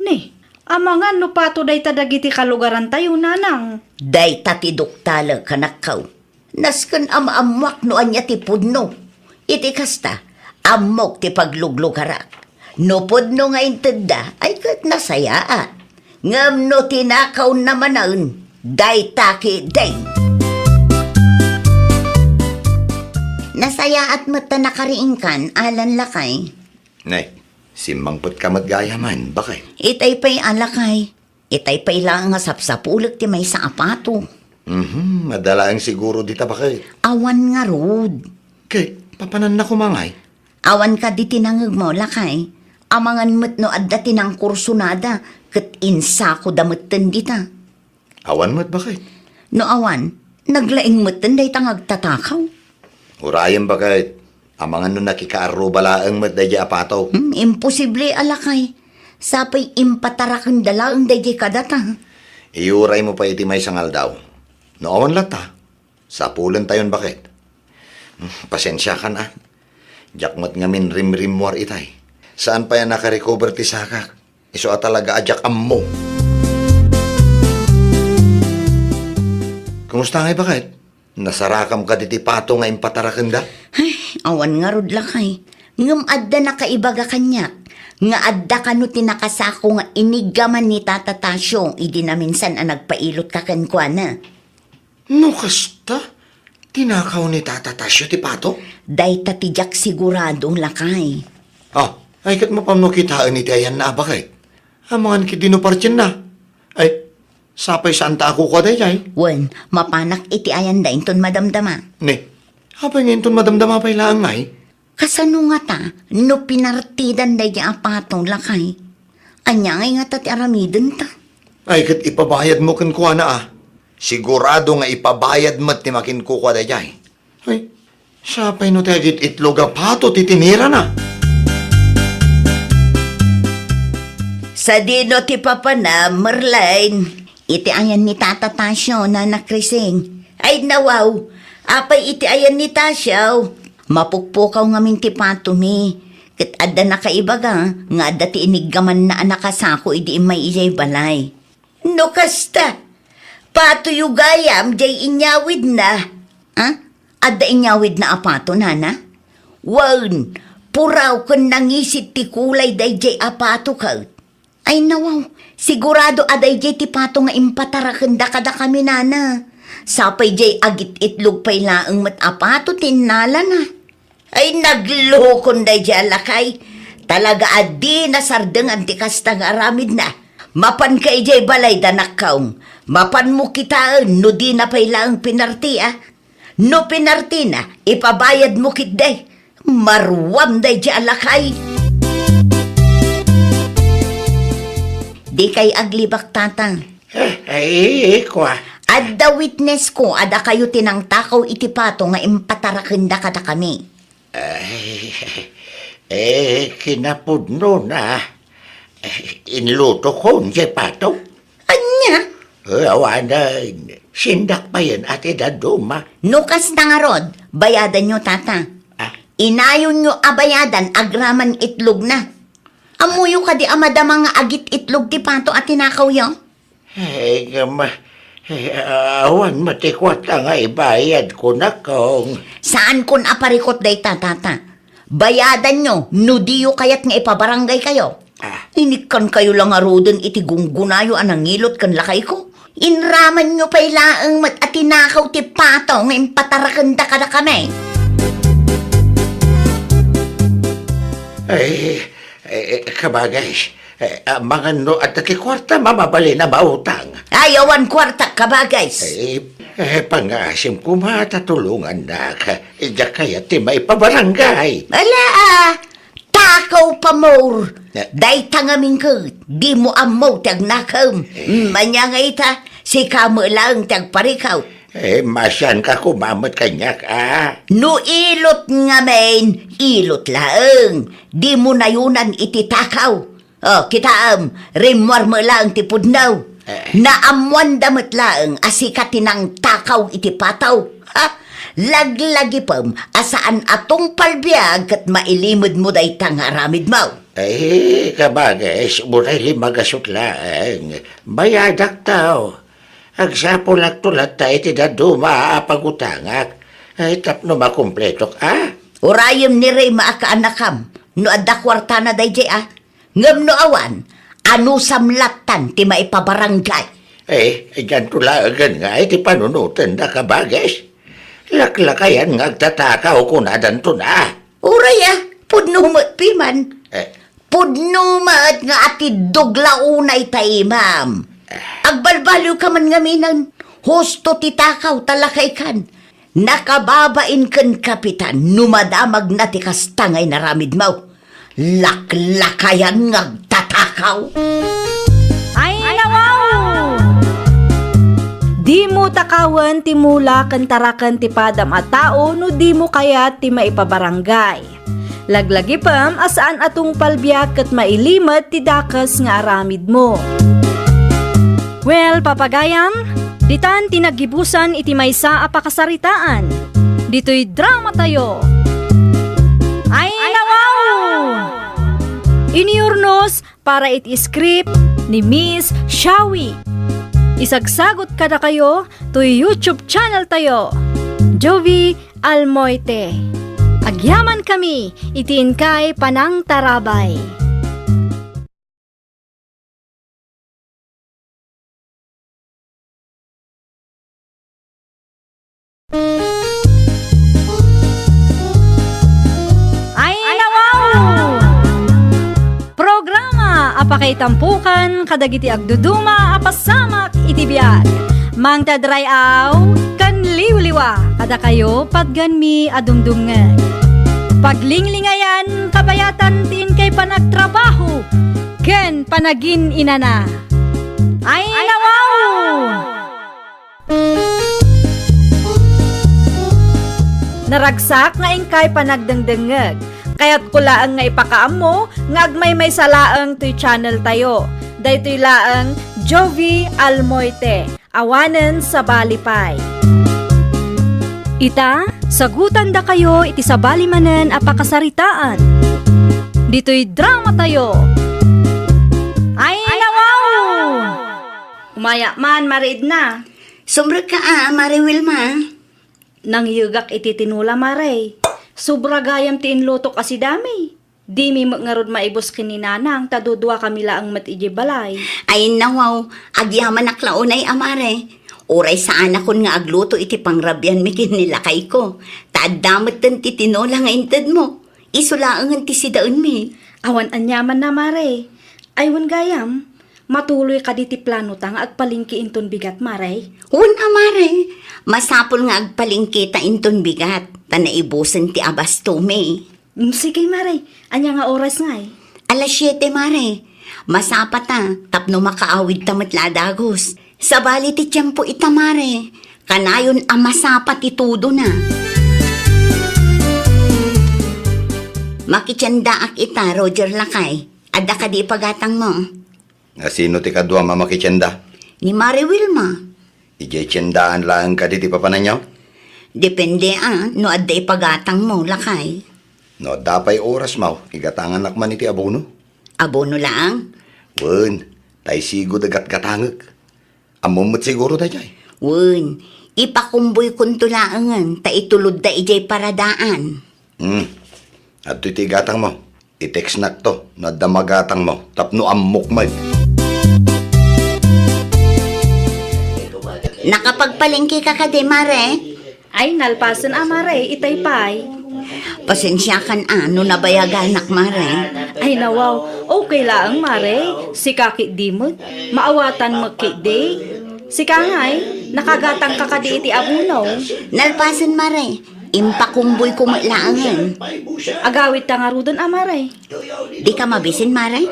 Ni, amangan no pato dayta dagiti kalugarantayo, Nanang. Dayta ti duktalek, anakko. Nasken a maammoak no ania ti pudno. Iti kasta, ammok ti pagluglugarak. No pudno nga intedda, ay ket nasayaat. Ngem no tinakawna manen, dayta ketdin. Nasayaat met ta nakariingkan, Alan, lakay. Nay, Simmangpetka met gayamen, baket. Itay pay a lakay. Itay pay laeng a sapsapulek ti maysa a pato. Mhm, adda laeng siguro dita, baket. Awan ngarud. Ket, papananna koma ngay? Awan kadi ti nangngegmo, lakay. Amangan met no adda ti nangkursonada, ket insakoda metten dita. Awan met, baket. No awan, naglaing metten dayta nga agtatakaw. Urayem, baket. Amangan no nakikaarruba laeng met daydiay a pato. Hmm, imposible a lakay. Sapay impatarakenda laeng daydiay kadata. Iuraymo pay iti maysa nga aldaw. No awan latta, sapulentayon, baket. Hmm, pasensiakan, a. Diak met ngamin rimrimmuar itay. Saan pay a nakarecover ti sakak. Isu a talaga a diak ammo. Kumusta ngay, baket? Nasarakam kadi ti pato nga impatarakenda? Ay, awan ngarud, lakay. Ngem adda nakaibaga kaniak nga adda kano ti nakasako nga iniggaman ni Tata Tasio idi naminsan a nagpailotka kenkuana. No kasta, tinakaw ni Tata Tasio ti pato? Dayta ti diak sigurado, lakay. Ah, ay ket mapano kitaen iti ayanna a baket? Amangan ketdi no partienna. Ay, sapay saanta a kukua daydiay? Wen, mapanak iti ayanda inton madamdama. Ne, apay nga inton madamdama pay laeng ngay? Kasano ngata no pinartidan daydiay a pato, lakay? Ania ngay ngata ti aramidenta? Ay, ket ipabayadmo kenkuana, a. Sigurado nga ipabayad met ti makinkukua daydiay. Ay, sapay no ti agit-itlog a pato ti tinirana. Sadino ti papana, Merlin? Iti ayan ni Tata Tasio, Nana Krising. Ay, nawaw! Apay iti ayan ni Tasio? Mapukpukaw ngamin ti patomi. Ket adda nakaibaga nga adda ti iniggamanna a nakasako idi immay idiay balay. No kasta, patoyo gayam diay inyawidna. Ha? Adda inyawidna a pato, nana? Wen, puraw ken nangisit ti kulay daydiay a pato ket. Ay nawaw, sigurado a daydiay ti pato nga impatarakenda kadakami, nana. Sapay diay agit-itlog pay laeng met a pato ti innalana. Ay, naglukon daydiay a lakay. Talaga a dina sardengan ti kasta nga aramidna. Mapanka idiay balay, danakkaw. Mapanmo kitaen no dina pay laeng pinarti, a. No pinartina, ipabayadmo ketdi. Maruam daydiay a lakay. Dikay aglibak, tata. Eh, eh, kua. Adda witnessko a dakayo ti nangtakaw iti pato nga impatarakenda kadakami. Ay, eh, kinapudnona, eh, inlutokon diay pato. Ania? Eh, awanen, sindak payen a ti dadduma. No kasta ngarud, bayadanyo, tata. Ah? Inayonyo a bayadan agraman itlogna. Ammoyo kadi a madama nga agit-itlog ti pato a tinakawyo? Eh, ngem, eh, awan met ti kuarta nga ibayad, kunakong. Saankon a parikut dayta, tata. Bayadanyo no diyo kayat nga ipabaranggaykayo. Ah. Inikkankayo la ngaruden iti gunggonayo a nangilot ken lakayko. Inramanyo pay laeng met a tinakaw ti pato nga impatarakenda kadakami. Ay, eh, eh, kabagay, eh, amangan no adda ti kuarta, mabalin a mautang. Ay, awan kuarta, kabagay. Eh, eh, pangngaasim koma ta tulongannak. Diak kayat ti maipabaranggay. Ala, ah, takaw pamor. Eh. Dayta ngamin ket, dimo ammo ti agnakem. Eh. Mm, ania nga ita, sika met laeng ti agparikaw. Eh, masianka koma met kaniak, a. No ilot ngamin, ilot laeng. Dimo nayonan iti takaw. Oh, kitaem, rimmuar met laeng ti pudno. Eh. Naammoanda met laeng a sika ti nangtakaw iti pato. Ha? Laglagipem a saan a tungpal biag ket mailimedmo dayta nga aramidmo. Ay, kabagis, uray limmagasut laeng. Bayadakto. Agsapulakto latta iti dadduma a pagutangak. Ay, tapno makumpletok, a? Urayem ni Reyma a kaanakam, no adda kuartana daydiay, a? Ngem no awan, anusam lattan ti maipabaranggay? Eh, dianto laengen nga iti panunotenda, kabagis. Laklakayan nga agtatakaw, kunadanton, a. Uray, a, pudno met piman. Eh. Pudno met nga atiddog la unay ta imam. Agbalbaliwka man ngaminen, husto ti takaw ta lakaykan. Nakababain ken kapitan no madamagna ti kasta nga inaramidmo. Laklakayan nga agtatakaw. Ay, nawaw! Dimo takawen ti mula ken taraken ti padam a tao no dimo kayat ti maipabarangay. Laglagipem a saan a tungpal biag ket mailimed ti dakes nga aramidmo. Well, papagayam, ditan ti naggibusan iti maysa a pakasaritaan. Ditoy dramatayo. Ay, nawaw! Iniurnos para iti script ni Miss Shawi. Isagsagot kadakayo toy YouTube channel tayo, Jovi Almoite. Agyamankami iti inkay panangtarabay. Ay, nawaw! Programa a pakaitampukan kadagiti agduduma a pasamak iti biag. Mangted ray-aw ken liwliwa kadakayo patgenmi a dumdumngeg. Paglinglingayan, kabayatan ti inkay panagtrabaho ken panagin-inana. Ay, nawaw! Naragsak nga inkay panagdengdengngeg. Kayatko laeng nga ipakaammo nga agmaymaysa laeng toy channel tayo. Daytoy laeng Jovi Almoite. Awanen sabali pay. Ita, sagutandakayo iti sabali manen a pakasaritaan. Ditoy dramatayo. Ay, nawaw! Umayak man, Mare Edna. Sumrekka a, Mare Wilma. Nangyegak iti tinola, Mare. Sobra gayam ti inlutok a sidami. Dimi met ngarud maibus ken ni Nanang ta duduakami laeng met idiay balay. Ay, nawaw, agyamanak la unay a, Mare. Uray saanakon nga agluto iti pangrabianmi ken ni lakayko. Ta adda metten ti tinola nga intedmo. Isu laengen ti sidaenmi. Awan aniamanna, Mare. Ay, wen gayam, matuloy kadi ti planota nga agpalengke inton bigat, Mare? Wen a, Mare. Masapul nga agpalengketa inton bigat, ta naibusen ti abastomi. Mm, sige, Mare. Ania nga oras ngay? Alas siete, Mare. Masapata tapno makaawidta met la a dagus. Sabali ti tiempo ita, Mare. Kanayon a masapa ti tudona. Makitiendaak ita, Roger lakay. Adda kadi ipagatangmo? Asino ti kaduam a makitienda? Ni Mare Wilma. Idiay tiendaan laeng kadi ti papananyo? Depende a no adda ipagatangmo, lakay. No adda pay orasmo, igatanganak man iti abono. Abono laeng? Wen, tay sigud a gatgatangek. Ammom met siguro daydiay? Wen, ipakumboykonto laengen ta itulodda idiay paradaan. Hmm. Adtoy ti igatangmo. I-textnakto no adda magatangmo tapno ammok met. Nakapagpalengkeka kadi, Mare? Ay, nalpasen a, Mare, itay pay. Pasensiakan a no nabayaganak, Mare. Ay, nawaw, okay laeng, Mare. Sika ketdi met. Maawatan met ketdi. Sika ngay, nakagatangka kadi iti abono? Nalpasen, Mare. Impakumboyko met laengen. Agawidta ngaruden a, Mare. Dika mabisin, Mare?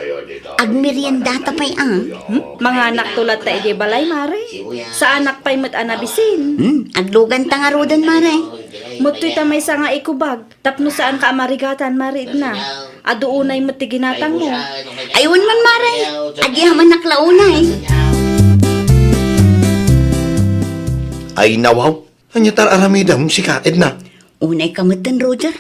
Agmeriendata pay a. Hmm? Manganakto latta idiay balay, Mare. Saanak pay met a nabisin. Hmm, agluganta ngaruden, Mare. Mettoy ta maysa nga ikubag, tapno saanka a marigatan, Mare Edna. Adu unay met ti ginatangmo. Ay, wen man, Mare. Agyamanak la unay. Ay, nawaw. Ania ti ar-aramidem, sika, Edna? Unay ka metten, Roger.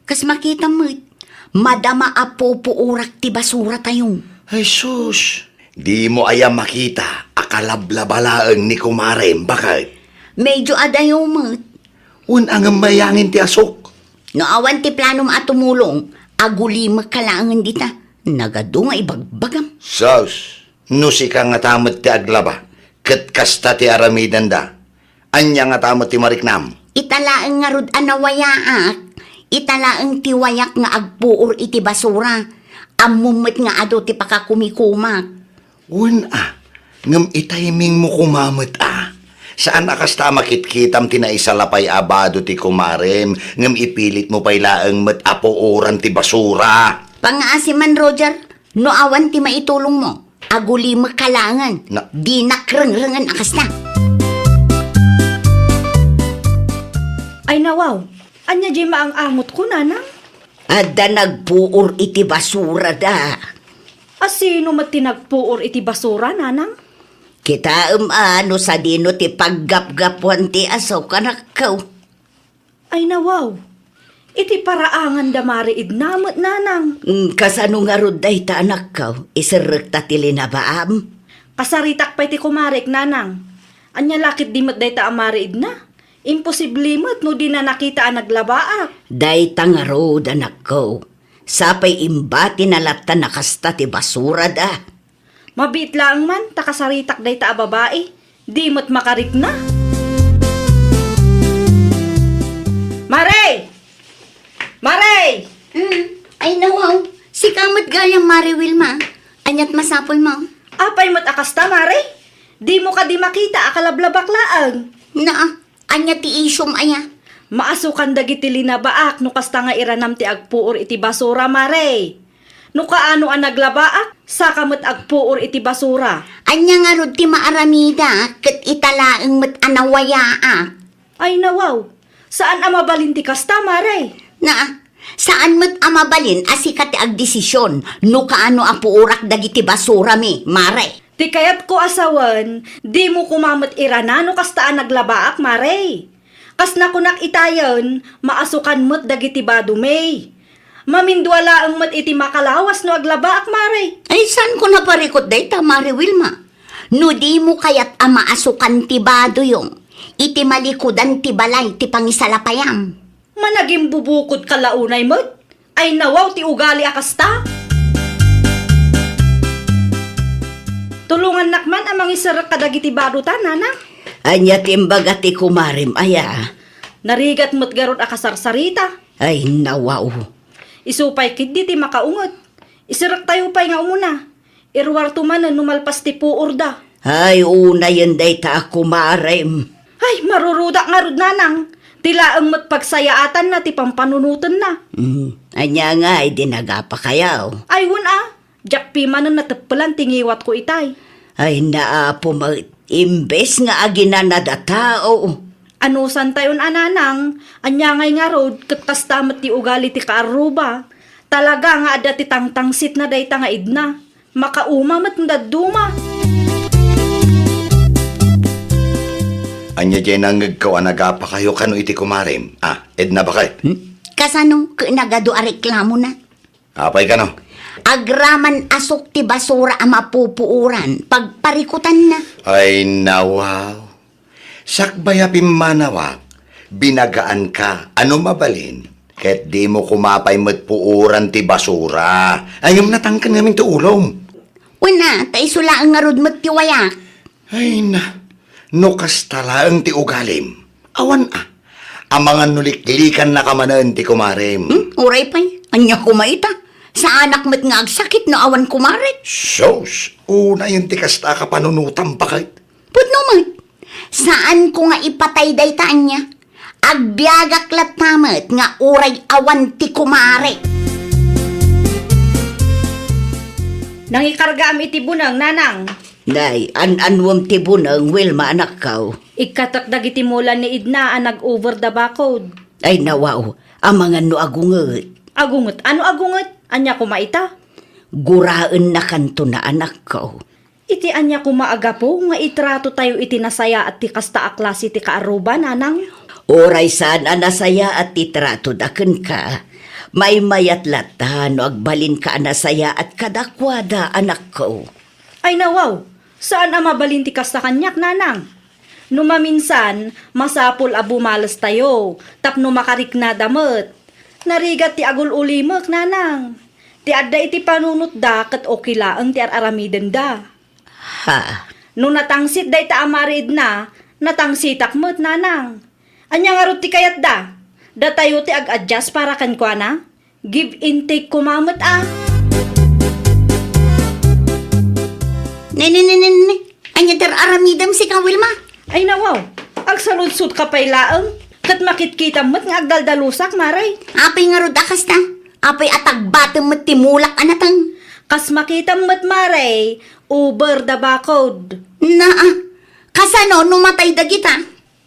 Kas makitam met, madama a pupuorak ti basuratayo. Ay, sus! Dimo aya makita a kalablaba laeng ni kumarem, baket? Medyo adayo met. Wen a ngem mayangin ti asuk. No awan ti planom a tumulong, agulimekka laengen dita. Nagadu nga ibagbagam. Sus! No sika ngata met ti aglaba, ket kasta ti aramidenda, ania ngata met ti mariknam? Ita laeng ngarud a nawayaak, ita laeng ti wayak nga agpuor iti basura. Ammom met nga adu ti pakakumikumak. Wen a, ngem itimingmo koma met a. Saan a kasta a makitkitam ti naisalapay a bado ti kumarem, ngem ipilitmo pay laeng met a puoran ti basura. Pangaasi man, Roger, no awan ti maitulongmo, agulimekka laengen. Na- Dinak rengrengen a kasta. Ay, nawaw, ania diay maang-angotko, nanang? Adda nagpuor iti basurada. A sino met ti nagpuor iti basura, nanang? Kitaem a no sadino ti paggapgapuan ti asok, anakko. Ay, nawaw. Iti paraangan da Mare Edna met, nanang. Mm, kasano ngarud dayta, anakko? Iserrekta ti linabaam? Kasaritak pay ti kumarek, nanang. Ania la ketdi met dayta a Mare Edna? Imposible met no dina nakita a naglabaak. Dayta ngarud, anakko. Sapay imbatina latta a kasta ti basurada. Mabiit laeng man ta kasaritak dayta a babai. Di met makarikna. Mare! Mare! Mm. Ay, nawaw. Sika met gayam, Mare Wilma. Aniat masapulmo? Apay met a kasta, Mare? Dimo kadi makita a kalablabak laeng? Naa, ania ti isyum aya? Maasukan dagiti linabaak no kasta nga iranam ti agpuor iti basura, Mare. No kaano a naglabaak, saka met agpuor iti basura. Ania ngarud ti maaramidak ket ita laeng met a nawayaak? Ay, nawaw. Saan a mabalin ti kasta, Mare? Naa, saan met a mabalin a sika ti agdesision no kaano a puorak dagiti basurami, Mare. Ti kayatko a sawen, dimo koma met irana no kasta a naglabaak, Mare. Kas nakunak itayen, maasukan met dagiti badomi. Mamindua laeng met iti makalawas no aglabaak, Mare. Ay, saanko naparikut dayta, Mare Wilma. No dimo kayat a maasukan ti badoyo, iti malikudan ti balay ti pangisalapayam. Managimbubukodka la unay met? Ay, nawaw ti ugali a kasta! Tulongannak man a mangiserrek kadagiti badota, nanang. Ania ti imbaga ti kumarem aya? Narigat met garud a kasarsarita. Ay, nawaw. Isu pay ketdi ti makaunget. Iserrektayo pay nga umuna. Iruarto manen no malpas ti puorda. Ay, unayen dayta a kumarem. Ay, marurudak ngarud, nanang. Ti laeng met pagsayaatanna ti pampanunotenna. Hmm, ania ngay di nagapakayo? Ay, wen a. Diak pimanen nateppelan ti ngiwatko itay. Ay, naapo met, imbes nga aginanad a tao. Anusantayon a, nanang, ania ngay ngarud, ket kasta met ti ugali ti kaarruba. Talaga nga adda ti tangtangsitna dayta nga Edna. Makauma met no dadduma. Ania diay nangngegko a nagapakayo kano iti kumarem? Ah, Edna, baket? Hmm? Kasano ket nagadu a reklamona? Apay kano? Agraman a sok ti basura a mapupuoran, pagparikutanna. Ay, nawaw. Sakbay a pimmanawak, binagaanka a no mabalin, ket dimo koma pay met puoran ti basura. Ay, ngem natangken ngamin ti ulom. Wen a, ta isu laeng ngarud met ti wayak. Ay na, no kasta laeng ti ugalim, awan a. Amangan no liklikannaka manen ti kumarem. Hmm? Uray pay, ania koma ita? Saanak met nga agsakit no awan kumarek. Sus, unayen ti kasta a kapanunotam, baket. Pudno met. Saanko nga ipatay dayta ania. Agbiagak latta met nga uray awan ti kumarek. Nangikargaam iti buneng, nanang. Nay, an-anwem ti buneng, Wilma, anakko. Ikkatek dagiti mula ni Edna a nag-over da bakod. Ay, nawaw, amangan no agunget. Agunget? Ano agunget? Ania koma ita? Guraennakanto na, anakko. Iti ania koma a gapu nga itratotayo iti nasayaat ti kasta a klase ti kaarruba, nanang? Uray saan a nasayaat ti tratoda kenka, maymayat latta no agbalinka a nasayaat kadakuada, anakko. Ay, nawaw, saan a mabalin ti kasta kaniak, nanang. No maminsan, masapul a bumalestayo tapno makariknada met. Narigat ti agul-ulimek, nanang. Ti adda iti panunotda ket okay laeng ti ar-aramidenda. Ha? No natangsit dayta a Mare Edna, natangsitak met, nanang. Ania ngarud ti kayatda? Datayo ti ag-adjust para kenkuana? Give and take koma met a. Ne, ne, ne, ne, ne. Ania ti ar-aramidem sika, Wilma? Ay, nawaw. Agsaludsodka pay laeng. Ket makitkitam met nga agdaldalusak, Mare. Apay ngarud a kasta? Apay a tagbatem met ti mulak a nateng? Kas makitam met, Mare, uber da bakod. Naa, kasano no matay dagita?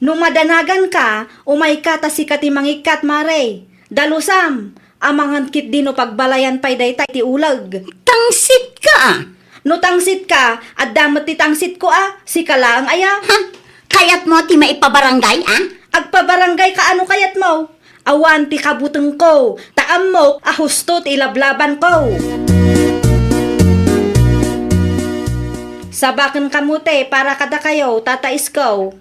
No madanaganka, umayka ta sika ti mangikkat, Mare. Dalusam, amangan ketdi no pagbalayan pay dayta iti uleg. Tangsitka a! No tangsitka, adda met ti tangsitko a, sika laeng aya. Ha? Kayatmo ti maipabarangay a? Agpabarangayka a no kayatmo. Awan ti kabutengko, ta ammok a husto ti ilablabanko. Sabaken kamote para kadakayo, Tata Isko.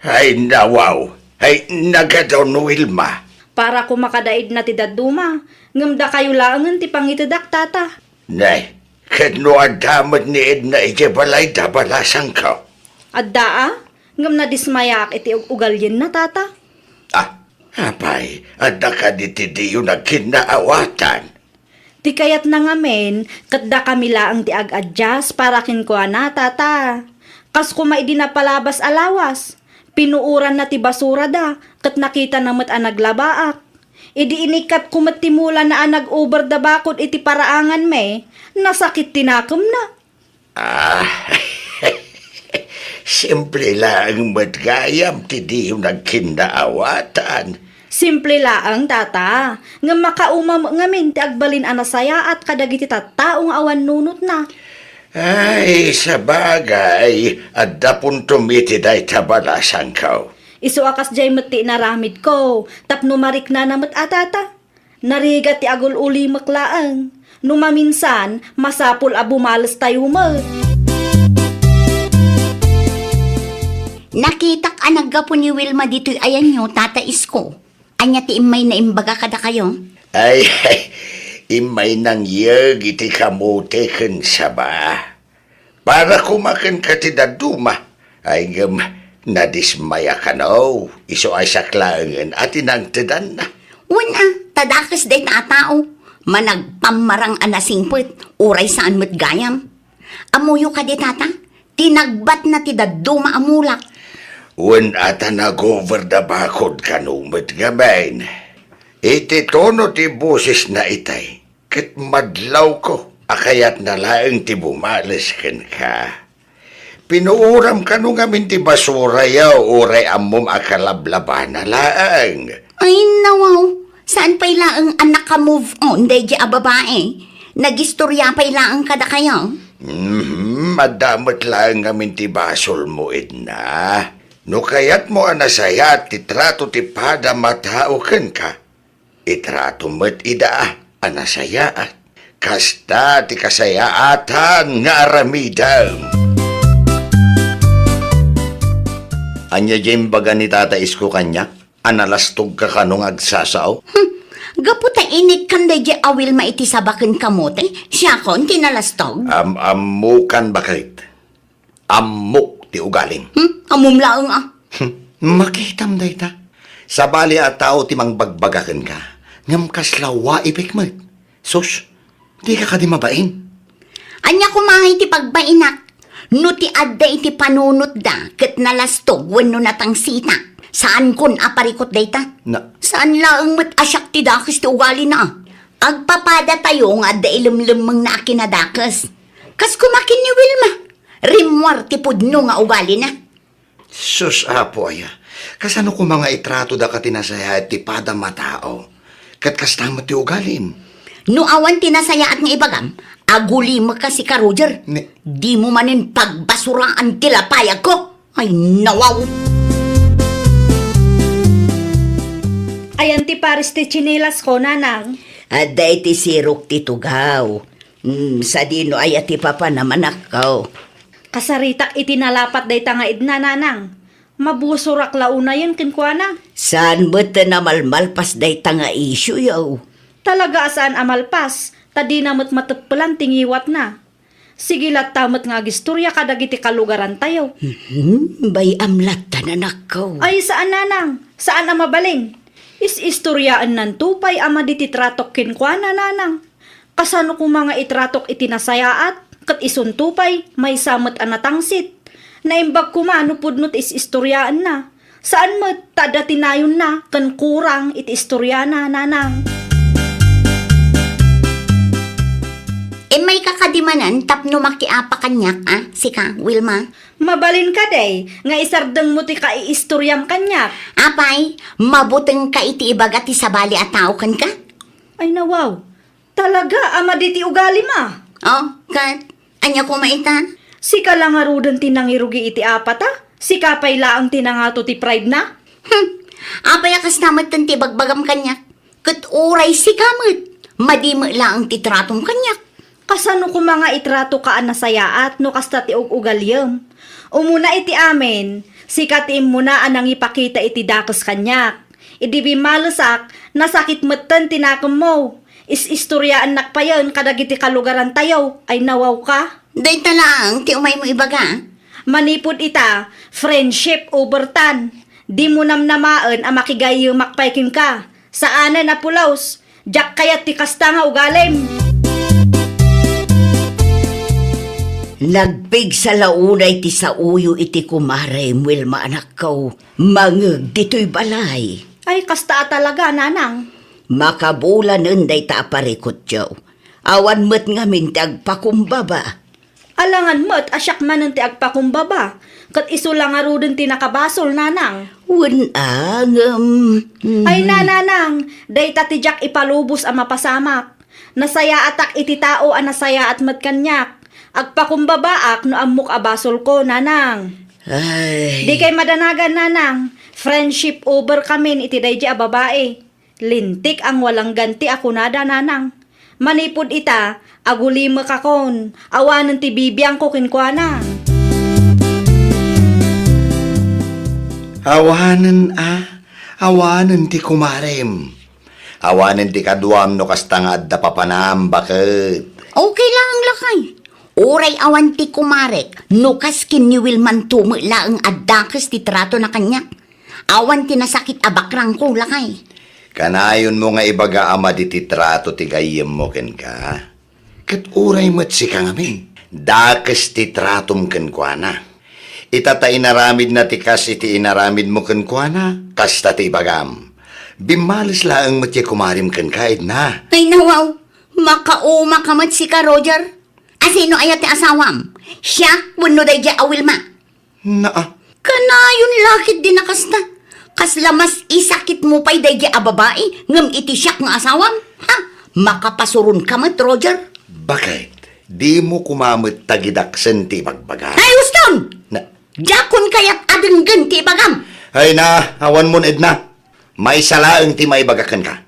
Ay, nawaw. Ay, nagadaw no Wilma. Para koma kada Edna ti dadduma, ngem dakayo laengen ti pangitedak, Tata. Nay, ket no adda met ni Edna idiay balayda, balasangko. Adda a, ngem nadismayaak iti ug-, ugalienna, Tata. Ah, apay, adda kadi ti diyo nagkinnaawatan? Ti kayatna ngamin, ket dakami laeng ti ag-adjust para kenkuana, Tata. Kas koma idi napalabas a lawas, pinuoranna ti basurada, ket nakitana met a naglabaak. Idi inikkatko met ti mulana a nag-uber da bakod iti paraanganmi, nasakit ti nakemna. Ah, simple laeng met gayam ti diyo nagkinnaawatan. Simple laeng, Tata, ngem makauma met ngamin ti agbalin a nasayaat kadagiti tattao nga awan nunotna. Ay, sabagay, adda puntom iti dayta, balasangko. Isu a kasdiay met ti inaramidko, tapno mariknana met a, Tata. Narigat ti agul-ulimek laeng. No maminsan, masapul a bumalestayo met. Nakitak a naggapu ni Wilma ditoy ayanyo, Tata Isko. Ania ti immayna imbaga kadakayo? Ay, ay, immaynang yeg iti kamote ken saba. Para koma kenka ti dadduma, ay ngem nadismaya kano, isu a siak laengen a ti nangtedanna. Wen a, ta dakes dayta a tao, managpammarang a nasingpet, uray saan met gayam. Ammoyo kadi, Tata, ti nagbatna ti dadduma a mulak. Wen a ta nag-over da bakod kano met ngamin. Iti tono ti bosesna itay, ket madlawko a kayatna laeng ti bumales kenka. Pinuoram kano ngamin ti basurayo, uray ammom a kalablabana laeng. Ay, nawaw. Saan pay laeng a naka-move on daydi a babae? Nagistorya pay laeng kadakayo? Mhm, adda met laeng ngamin ti basolmo, Edna. No kayatmo a nasayaat ti trato ti pada matao kenka, itrato met ida a nasayaat. Kasta ti kasayaatan nga aramidem. Ania diay imbaga ni Tata Isko kaniak a nalastogka kano nga agsasao? Hmm, gapu ta inikkan daydi a Wilma iti saba ken kamote, siakon ti nalastog? Am-ammokan baket. Ammok ti ugalim. Hmm? Ammom laeng a. Hmm, makitam dayta. Sabali a tao ti mangbagbaga kenka, ngem kasla waipek met. Sus, dika kadi mabain? Ania koma ngay ti pagbainak? No ti adda iti panunotda ket nalastog wenno natangsita, saankon a parikut dayta. Na- Saan laeng met a siak ti dakes ti ugalina. Agpapadatayo nga adda ilemlemmengna a kinadakes. Kas koma ken ni Wilma. Rimmuar ti pudno nga ugalina. Sus, Apo aya, kasano koma nga itrato daka ti nasayaat ti pada matao? Ket kasta met ti ugalim. No awan ti nasayaat nga ibagam, agulimekka sika, Roger. Ni- Dimo manen pagbasuraan ti lapayagko. Ay, nawaw! Ayan ti pares ti tsinelas ko, nanang. Adda iti sirok ti tugaw. Hmm, sadino aya ti papanam, anakko? Kasaritak iti nalapat dayta nga Edna, nanang. Mabusurak la unayen kenkuana. Saan met ti namalmalpas dayta nga isyu, yaw? Talaga a saan a malpas, ta dina met mateppelan ti ngiwatna. Sige latta met nga agistoria kadagiti kalugarantayo. Hmm, bay-am latta, anakko. Ay, saan, nanang. Saan a mabalin. Is-istoriaennanto pay a madi ti tratok kenkuana, nanang. Kasano koma nga itratok iti nasayaat? Ket isunto pay, maysa met a natangsit. Naimbag koma no pudno ti is-istoriaenna. Saan met ta adda ti nayonna ken kurang iti istoriana, Nanang. Immayka kadi manen tapno makiapa kaniak, a, sika, Wilma? Mabalin kadi nga isardengmo ti kaiistoriam kaniak? Apay, mabutengka iti ibaga ti sabali a tao kenka? Ay, nawaw. Talaga a madi ti ugalim, a. Oh, ket ania koma ita? Sika la ngaruden ti nangirugi iti apata? Sika pay laeng ti nangato ti pride na? Hmm. Apay a kasta metten ti ibagbagam kaniak? Ket uray sika met, madi met laeng ti tratom kaniak. Kasano koma nga itratoka a nasayaat no kasta ti ug-ugaliem? Umuna iti amin, sika ti immuna a nangipakita iti dakes kaniak. Idi bimmalesak, nasakit metten ti nakemmo. Is-istoriaannak payen kadagiti kalugarantayo. Ay, nawawka. Dayta laeng ti umaymo ibaga? Manipud ita, friendship over tan. Dimo namnamaen a makigayyemak pay kenka. Saanen a pulos. Diak kayat ti kasta nga ugalim. Nagpigsa la unay ti saoyo iti kumarem, Wilma, anakko. Mangeg ditoy balay. Ay, kasta a talaga, Nanang. Makabulanen dayta a parikutyo. Awan met ngamin ti agpakumbaba. Alangan met a siak manen ti agpakumbaba, ket isu la ngaruden ti nakabasol, Nanang. Wen a, ngem, mm. Ay, Nanang, dayta ti diak ipalubos a mapasamak. Nasayaatak iti tao a nasayaat met kaniak. Agpakumbabaak no ammok a basolko, Nanang. Ay. Dikay madanagan, Nanang. Friendship over kamin iti daydi a babai. Lintik a ngwalanggan ti akunada, Nanang. Manipud ita, agulimekakon, awanen ti bibiangko kenkuana. Awanen a, awanen ti kumarem. Awanen ti kaduam no kasta nga adda papanam, baket. Okay laeng, lakay. Uray awan ti kumarek, no kas ken ni Wilmanto met laeng a dakes ti tratona kaniak. Awan ti nasakit a bakrangko, lakay. Kanayonmo nga ibaga a madi ti trato ti gayyemmo kenka? Ket uray met sika ngamin, dakes ti tratom kenkuana. Ita ta inaramidna ti kas iti inaramidmo kenkuana, kasta ti ibagam. Bimmales laeng met ti kumarem kenka, Edna. Ay, nawaw, makaumaka met sika, Roger. A, sino aya ti asawam? Siak wenno daydiay a Wilma? Naa. Kanayon la ketdi a kasta. Kasla mas isakitmo pay daydiay a babai ngem iti siak nga asawam? Ha? Makapasuronka met, Roger. Baket, dimo koma met tagidaksen ti ibagbagam. Ay, uston! Na- Diakon kayat a denggen ti ibagam. Ay na, awanmon, Edna. Maysa laeng ti maibaga kenka.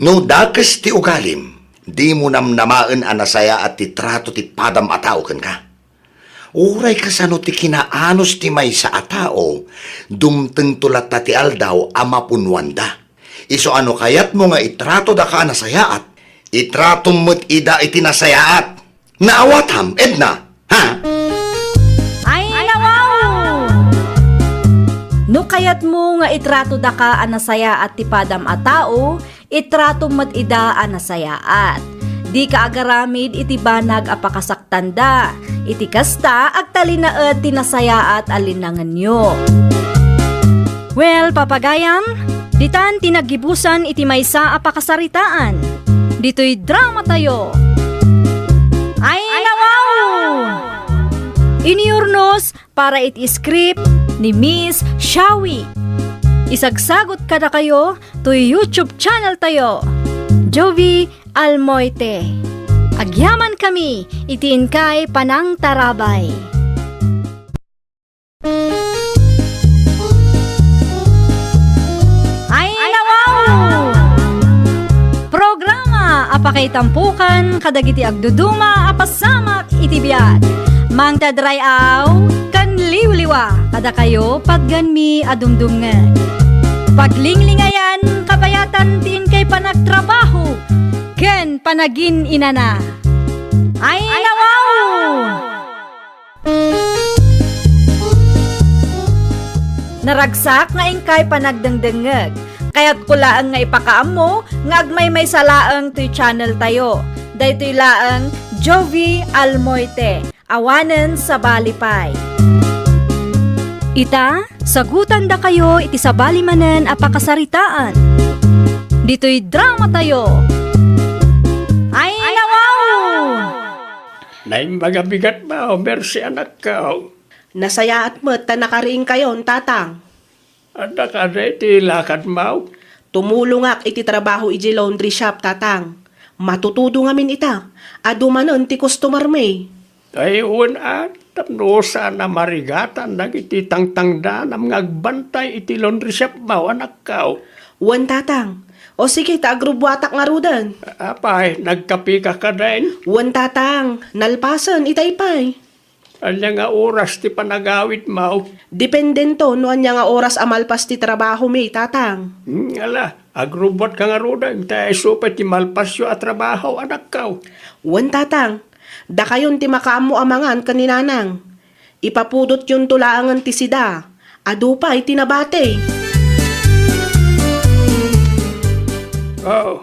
No dakes ti ugalim, dimo namnamaen a nasayaat ti trato ti padam a tao kenka. Uray kasano ti kinaanus ti maysa a tao, dumtengto latta ti aldaw a mapunnoanda. Isu a no kayatmo nga itrato daka a nasayaat, itratom met ida iti nasayaat. Naawatam, Edna, ha? Ay, nawaw! No kayatmo nga itrato daka a nasayaat ti padam a tao, itratom met ida a nasayaat. Dika agaramid iti banag a pakasaktanda. Iti kasta, agtalinaed ti nasayaat a linangenyo. Well, papagayam, ditan ti naggibusan iti maysa a pakasaritaan. Ditoy dramatayo. Ay, nawaw! Iniurnos para iti script ni Miss Shawi. Isagsagot kadakayo toy YouTube channel tayo, Jovi Almoite. Agyaman kami iti inkay panangtarabay. Ay, nawaw! Programa a pakaitampukan kadagiti agduduma a pasamak iti biag. Mangted ray-aw ken liwliwa kadakayo patgenmi a dumdumngeg. Paglinglingayan, kabayatan ti inkay panagtrabaho ken panagin-inana. Ay, nawaw! Naragsak nga inkay panagdengdengngeg. Kayatko laeng nga ipakaammo nga agmaymaysa laeng toy channel tayo. Daytoy laeng Jovi Almoite, awanen sabali pay. Ita, sagutandakayo iti sabali manen a pakasaritaan. Ditoy dramatayo. Ay, nawaw! Naimbag a bigat mo, Mercy, anakko. Nasayaat met ta nakariingkayon, Tatang. Adda kadi ti lakadmo? Tumulongak iti trabaho iti laundry shop, Tatang. Matutudo ngamin ita. Adu manen ti customer mi. Ay, wen a, tapno saan a marigatan dagiti tangtangdanam nga agbantay iti laundry shop mo, anakko. Wen, Tatang. O sige, ta agrubbuatak ngaruden. Apay, nagkapika kadin? Wen, Tatang. Nalpasen, itay pay. Ania nga oras ti panagawidmo? Dependento no ania nga oras a malpas ti trabaho mi, Tatang. Hmm, ala, agrubbuatka ngaruden, ta isu pay ti malpasyo a trabaho, anakko. Wen, Tatang. Dakayon ti makaammo a mangan ken ni Nanang. Ipapudotyonto laengen ti sida. Adu pay ti nabati. Oh,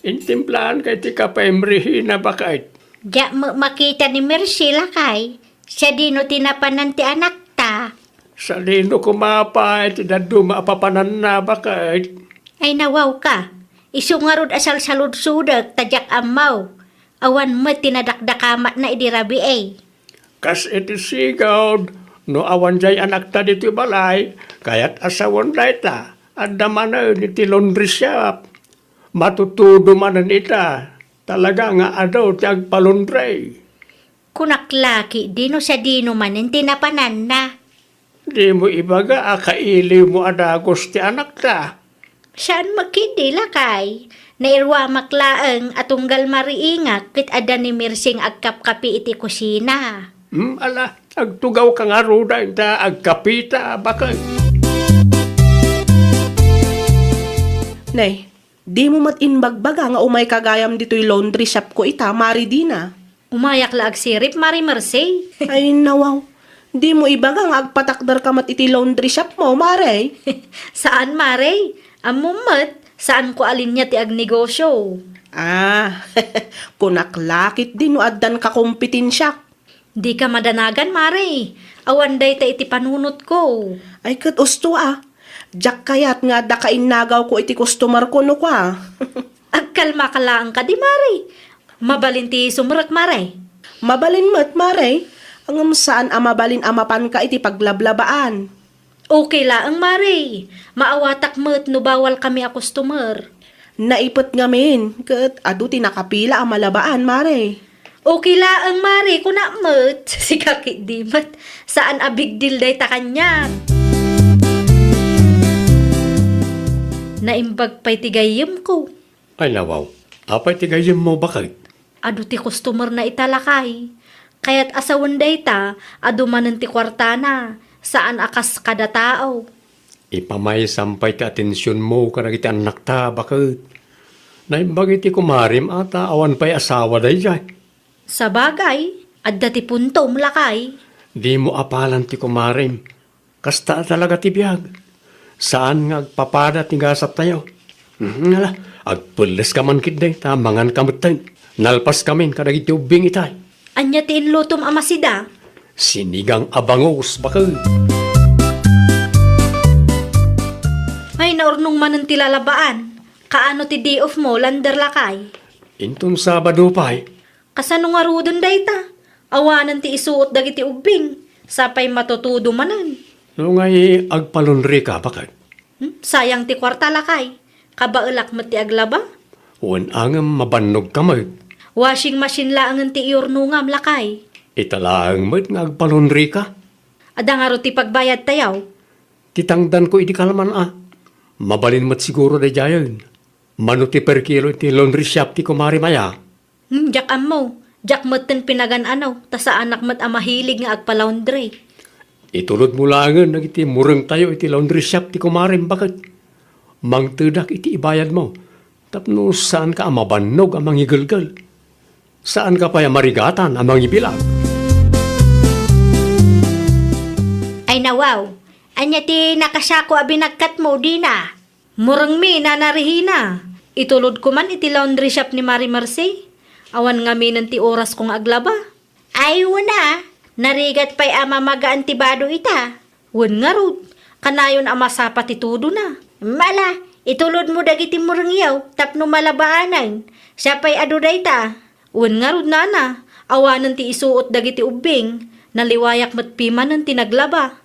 intimplaanka iti kape, Merhina, baket. Diak met makita ni Mercy, lakay. Sadino ti napanan ti anakta? Sadino koma pay ti dadduma a papananna, baket? Ay, nawawka. Isu ngarud a salsaludsodek ta diak ammo. Awan met ti nadakdakamatna idi rabii. Kas iti sigud, no awan diay anakta ditoy balay, kayat a sawen dayta, adda manen iti laundry shop. Matutudo manen ita, talaga nga adu ti agpalaundry. Kunak la ketdi no sadino manen ti napananna. Dimo ibaga a kailiwmo a dagus ti anakta. Saan met ketdi, lakay. Nairuamak laeng a tunggal mariingak ket adda ni Mercy nga agkapkapi iti kusina. Hmm, ala, agtugawka ngaruden ta agkapita, baket. Nay, dimo met imbagbaga nga umayka gayam ditoy laundry shopko ita, Mari Dina. Umayak la agsirib, Mari Mercy. Ay, nawaw. Dimo ibaga nga agpatakderka met iti laundry shopmo, Mari. Saan, Mari. Ammom met, saanko a linia ti agnegosio. Ah, kunak la ketdi no addan kakompetensyak. Dika madanagan, Mari. Awan dayta iti panunotko. Ay, ket usto a. Diak kayat nga adda kainnagawko iti customerko no kua. Agkalmaka laeng kadi, Mari. Mabalin ti sumrek, Mari. Mabalin met, Mari. Ngem saan a mabalin a mapanka iti paglablabaan. Okay laeng, Mari. Maawatak met no bawal kami a customer. Naipet ngamin, ket adu ti nakapila a malabaan, Mari. Okay laeng, Mari, kunak met. Sika ketdi met. Saan a big deal dayta kaniak. Naimbag pay ti gayyemko. Ay, nawaw. Apay ti gayyemmo, baket? Adu ti customerna ita, lakay. Kayat a sawen dayta, adu manen ti kuartana, saan a kas kada tao. Ipamaysam pay ti atensionmo kadagiti annakta, baket. Naimbag iti kumarim a ta awan pay asawa daydiay. Sabagay, adda ti puntom, lakay. Dimo apalan ti kumarim. Kasta a talaga ti biag. Saan nga agpapada ti gasattayo. Hmm, ala, agpelleska man ketdi, ta manganka metten. Nalpaskamin kadagiti ubbing itay. Ania ti inlutom a masida? Sinigang a bangus, baket. Ay, naurnong manen ti lalabaan. Kaano ti day off mo, lander, lakay? Inton Sabado pay. Kasano ngaruden dayta? Awanen ti isuot dagiti ubbing, sa pay matutudo manen. No ngay agpalaundry ka, baket? Hmm? Sayang ti kuarta, lakay. Kabaelak met ti aglaba. Wen a ngem mabannogka met. Washing machine laengen ti iyurnongam, lakay. Ita laeng met nga agpalaundry ka. Adda ngarud ti pagbayadtayo. Ti tangdanko idi kalman a. Mabalin met siguro daydiayen. Mano ti per kilo iti laundry shop ti kumarim aya? Hmm, diak ammo. Diak metten pinagan-ano, ta saanak met a mahilig nga agpa-laundry. Itulodmo laengen dagiti murengtayo iti laundry shop ti kumarim, baket. Mangtedak iti ibayadmo, tapno saanka a mabannog a mangigelgel. Saanka pay a marigatan a mangibilag. Ay, nawaw, ania ti nakasako a binagkatmo, Dina? Murengmi, Nana Rehina. Itulodko man iti laundry shop ni Mari Mercy. Awan ngaminen ti orasko nga aglaba. Ay, wen a, narigat pay a mamagaan ti bado ita. Wen ngarud, kanayon a masapa ti tudona. Mala, itulodmo dagiti murengyo tapno malabaanen. Siapay adu dayta. Wen ngarud, nana, awanen ti isuot dagiti ubbing. Naliwayak met pimanen ti naglaba.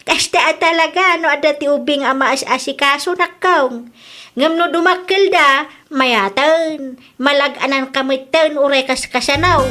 Kasta a talaga no adda ti ubbing a maas-asikaso, nakkong. Ngem no dumakkelda, mayaten. Malag-anan ka metten uray kas kasano.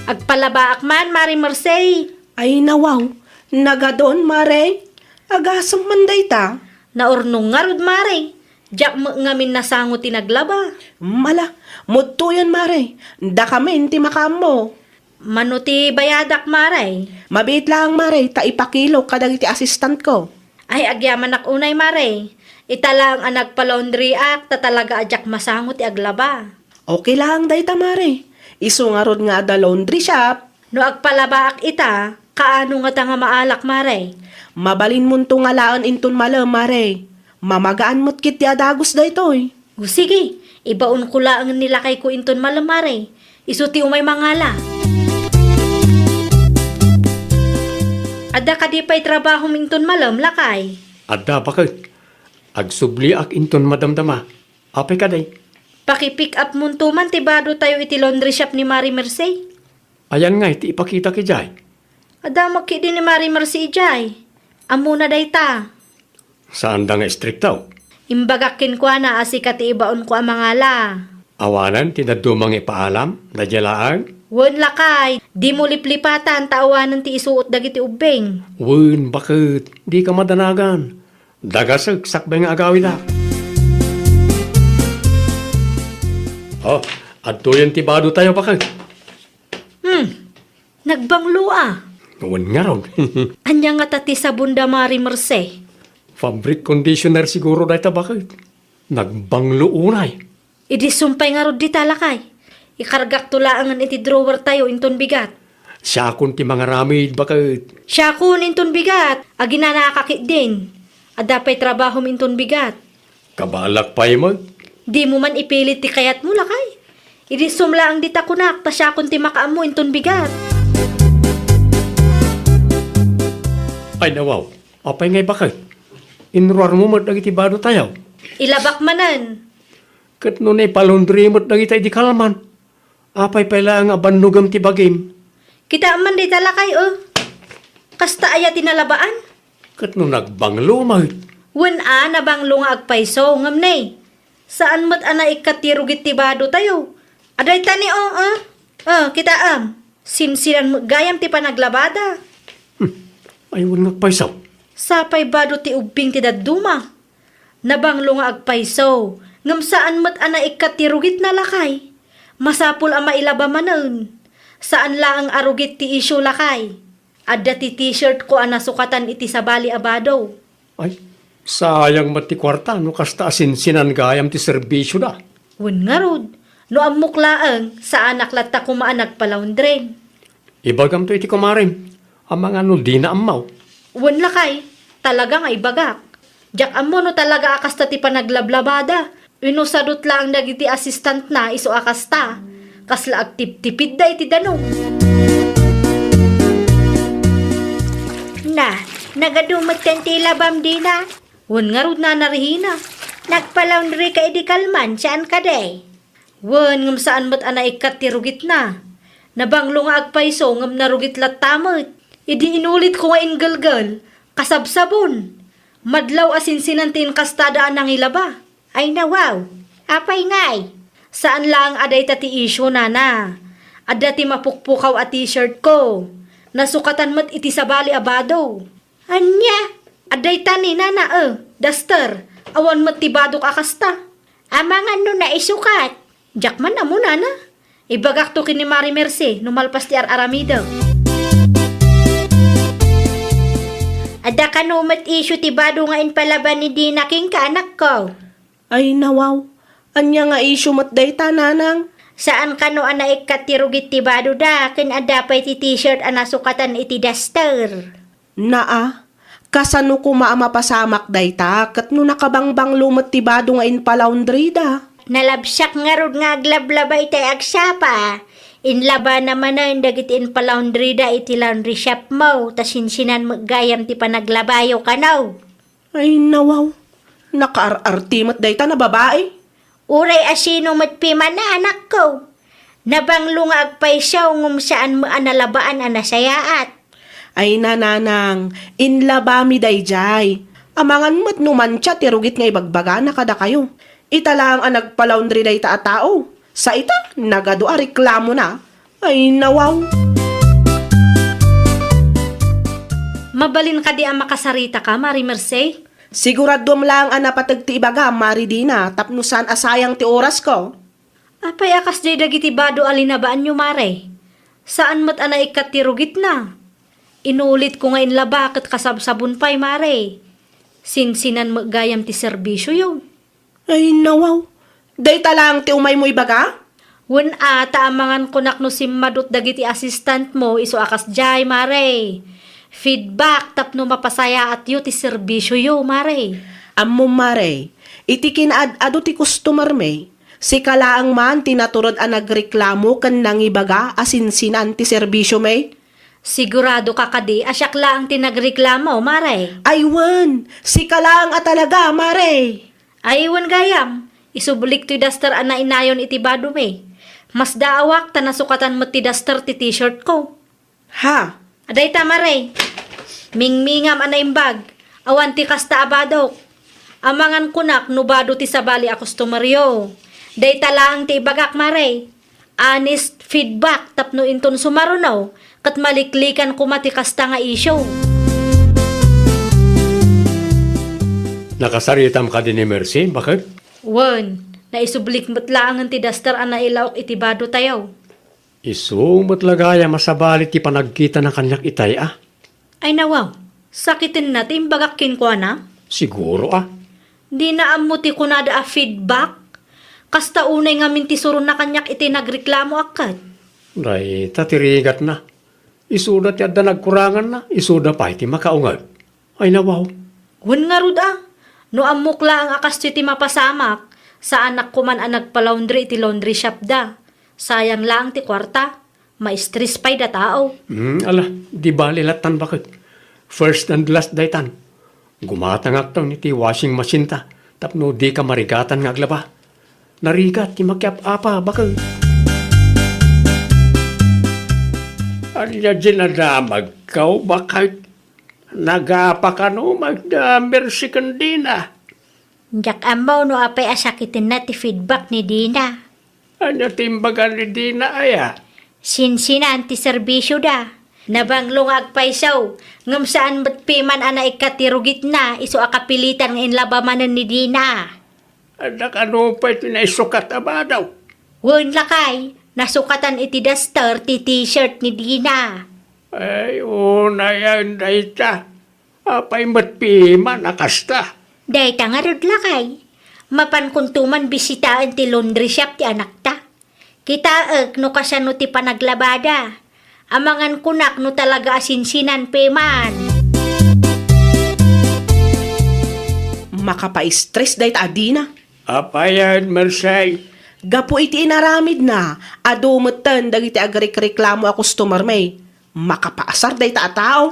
Agpalabaak man, Mare Mercy. Ay, nawaw. Nagadon, Mare. Agasem man dayta. Naurnong ngarud, Mare. Diak met ngamin nasango ti naglaba. Mala, mudtoyen, Mare. Dakamin ti makaammo. Mano ti bayadak, Mare? Mabiit laeng, Mare, ta ipakilok kadagiti assistantko. Ay, agyamanak unay, Mare. Ita laeng a nagpa-laundryak, ta talaga a diak masango ti aglaba. Okay laeng dayta, Mare. Isu ngarud nga adda laundry shop. No agpalabaak ita, kaano ngata nga maalak, Mare? Mabalinmonto nga laen inton malem, Mare. Mamagaan met ketdi a dagus daytoy. O sige, ibaonko laeng ni lakayko inton malem, Mare. Isu ti umay mangala. Adda kadi pay trabahom inton malem, lakay? Adda, baket. Agsubliak inton madamdama. Apay kadi? Paki-pick up monto man ti bado tayo iti laundry shop ni Mare Mercy. Ayan ngay ti ipakitak idiay? Adda met ketdi ni Mare Mercy idiay. Ammona dayta. Saanda nga istrikto? Imbagak kenkuana a sika ti ibaonko a mangala. Awanen ti dadduma nga ipaalam, daydiay laeng? Wen, lakay, dimo liplipatan ta awanen ti isuot dagiti ubbing. Wen, baket, dika madanagan. Dagasek sakbay nga agawidak. Oh, adtoyen ti bado tayo, baket. Hmm, nagbanglo a. Wen ngarud. Ania ngata ti sabon da, Mare Mercy? Fabric conditioner siguro dayta, baket. Nagbanglo unay. Idi sumpay ngarud dita, lakay. Ikargakto laengen iti drawer tayo inton bigat. Siakon ti mangaramid, baket. Siakon inton bigat. Aginanaka ketdin. Adda pay trabahom inton bigat. Kabaelak pay met. Dimo man ipilit ti kayatmo, lakay. Idi sumlaeng dita kunak, ta siakon ti makaammo inton bigat. Ay, nawaw. Apay ngay, baket? Inruarmo met dagiti bado tayo? Ilabak manen. Ket no naipalaundry met dagita idi kalman, apay pay laeng a bannogem ti bagim? Kitaem man dayta, lakay, o. Kasta aya ti nalabaan? Ket no nagbanglo met? Wen a, nabanglo nga agpayso, ngem ne, saan met a naikkat ti rugit ti bado tayo. Adayta ni, o, o. O, kitaem. Sinsinan met gayam ti panaglabada. Hmm. Ay, wen nga agpayso. Sapay bado ti ubbing ti dadduma. Nabanglo nga agpayso, ngem saan met a naikkat ti rugitna, lakay. Masapul a mailaba manen. Saan laeng a rugit ti issue, lakay. Adda ti t-shirtko a nasukatan iti sabali a bado. Ay, sayang met ti kuarta no kasta a sinsinan gayam ti serbisioda. Wen ngarud, no ammok laeng, saanak latta koma a nagpalaundry. Ibagamto iti kumarem, amangan no dina ammo. Wen, lakay, talaga nga ibagak. Diak ammo no talaga a kasta ti panaglablabada. Wenno sadut laeng dagiti assistantna isu a kasta. Kasla agtiptipidda iti danum. Na, nagadu metten ti labam dina? Wen ngarud, Nana Rehina. Nagpalaundry ka idi kalman, saan kadi? Wen, ngem saan met a naikkat ti rugitna. Nabanglo nga agpayso, ngem narugit latta met. Idi inulitko nga inggelgel, kasabsabon. Madlaw a sinsinan ti inkastada a nangilaba. Ay, nawaw. Apay ngay? Saan laeng a dayta ti issue, nana. Adda ti mapukpukaw a t-shirtko. Nasukatan met iti sabali a bado. Ania? Adda ita ni nana, e, duster. Awan met ti badok a kasta. Amangan no naisukat. Diak man ammo, nana. Ibagakto ken ni Mari Mercy no malpas ti ar-aramidek. Adda kano met issue ti bado nga impalaba ni Dina kenka, anakko? Ay, nawaw. Ania nga issue met dayta, nanang? Saan kano a naikkat ti rugit ti badoda ken adda pay ti t-shirt a nasukatan iti duster? Naa, kasano koma a mapasamak dayta ket no nakabangbanglo met ti bado nga impalaundryda? Nalabsiak ngarud nga aglablaba itay agsapa. Inlabana manen dagiti impalaundrida iti laundry shop mo, ta sinsinan met gayam ti panaglabayo kano. Ay, nawaw. Nakaar-arti met dayta a babai. Uray a sino met piman a anakko. Nabanglo nga agpayso ngem saan met a nalabaan a nasayaat. Ay, nanang, inlabami daydiay. Amangan met no mantsa ti rugit nga ibagbagana kadakayo. Ita laeng a nagpalaundri dayta a tao. Sa ita, nagadu a reklamona. Ay, nawaw. Mabalin kadi a makasaritaka, Mari Merced? Siguraduem laeng a napateg ti ibagam, Mari Dina, tapno saan a sayang ti orasko. Apay a kasdiay dagiti bado a linabaanyo, Mare? Saan met a naikkat ti rugitna. Inulitko nga inlaba ket kasabsabon pay, Mare. Sinsinan met gayam ti serbisioyo. Ay, nawaw. Dayta laeng ti umaymo ibaga? Wen a, ta amangan kunak no simmadut dagiti assistantmo isu a kasdiay, Mare. Feedback tapno mapasayaatyo ti serbisioyo, Mare. Ammom, Mare, iti kinaad-ado ti customermi, sika laeng man ti naturod a nagreklamo ken nangibaga a sinsinan ti serbisiomi? Sigurado ka kadi a siak laeng ti nagreklamo, Mare? Ay wen, sika laeng a talaga, Mare. Ay wen gayam, isublik toy daster a nainayon iti badomi. Masdaawak ta nasukatan met ti daster ti t-shirt ko. Ha? Adayta, Mare. Mingmingam a naimbag. Awan ti kasta a badok. Amangan kunak no bado ti sabali a customeryo. Dayta laeng ti ibagak, Mare. Honest feedback tapno inton sumaruno ket maliklikan koma ti kasta nga isyu. Nakasaritam kadi ni Mercy, baket? Wen, naisublik met laengen ti daster a nailaok iti badotayo. Isu met la gayam a sabali ti panagkitana kaniak itay a. Ay nawaw, sakitenna ti imbagak kenkuana? Siguro a. Dina ammo ti kunada a feedback? Kasta unay ngamin ti suronna kaniak iti nagreklamo a ket. Dayta ti rigatna. Isuda ti adda nagkuranganna, isuda pay ti makaungeg. Ay nawaw. Wen ngarud a, no ammok laeng a kastoy ti mapasamak, saanak koman a nagpalaundri iti laundry shop da. Sayang laeng ti kuarta. Ma-stress pay da tao. Hmm, ala, di bali lattan baket. First and last daytan. Gumatangakton iti washing machine ta, tapno dika marigatan nga aglaba. Narigat ti makiap-apa baket. Ania dinadamagkaw, baket? Nagapa kano magda Mercy ken Dina? Diak ammo no apay a sakitenna ti feedback ni Dina. Ania ti imbaga ni Dina aya? Sinsinan ti serbisioda. Nabanglo nga agpayso, ngem saan met piman a naikkat ti rugitna isu a kapilitan nga inlaba manen ni Dina. Adda kano pay ti naisukat a bado? Wen lakay, nasukatan iti daster ti t-shirt ni Dina. Ay, unayen dayta. Apay met piman a kasta? Dayta ngarud lakay. Mapankonto man bisitaen ti laundry shop ti anakta. Kitaek no kasano ti panaglabada. Amangan kunak no talaga a sinsinan piman. Makapa-stress dayta a Dina. Apayen, Mercy? Gapu iti inaramidna, adu metten dagiti agrekreklamo a customermi. Makapaasar dayta a tao.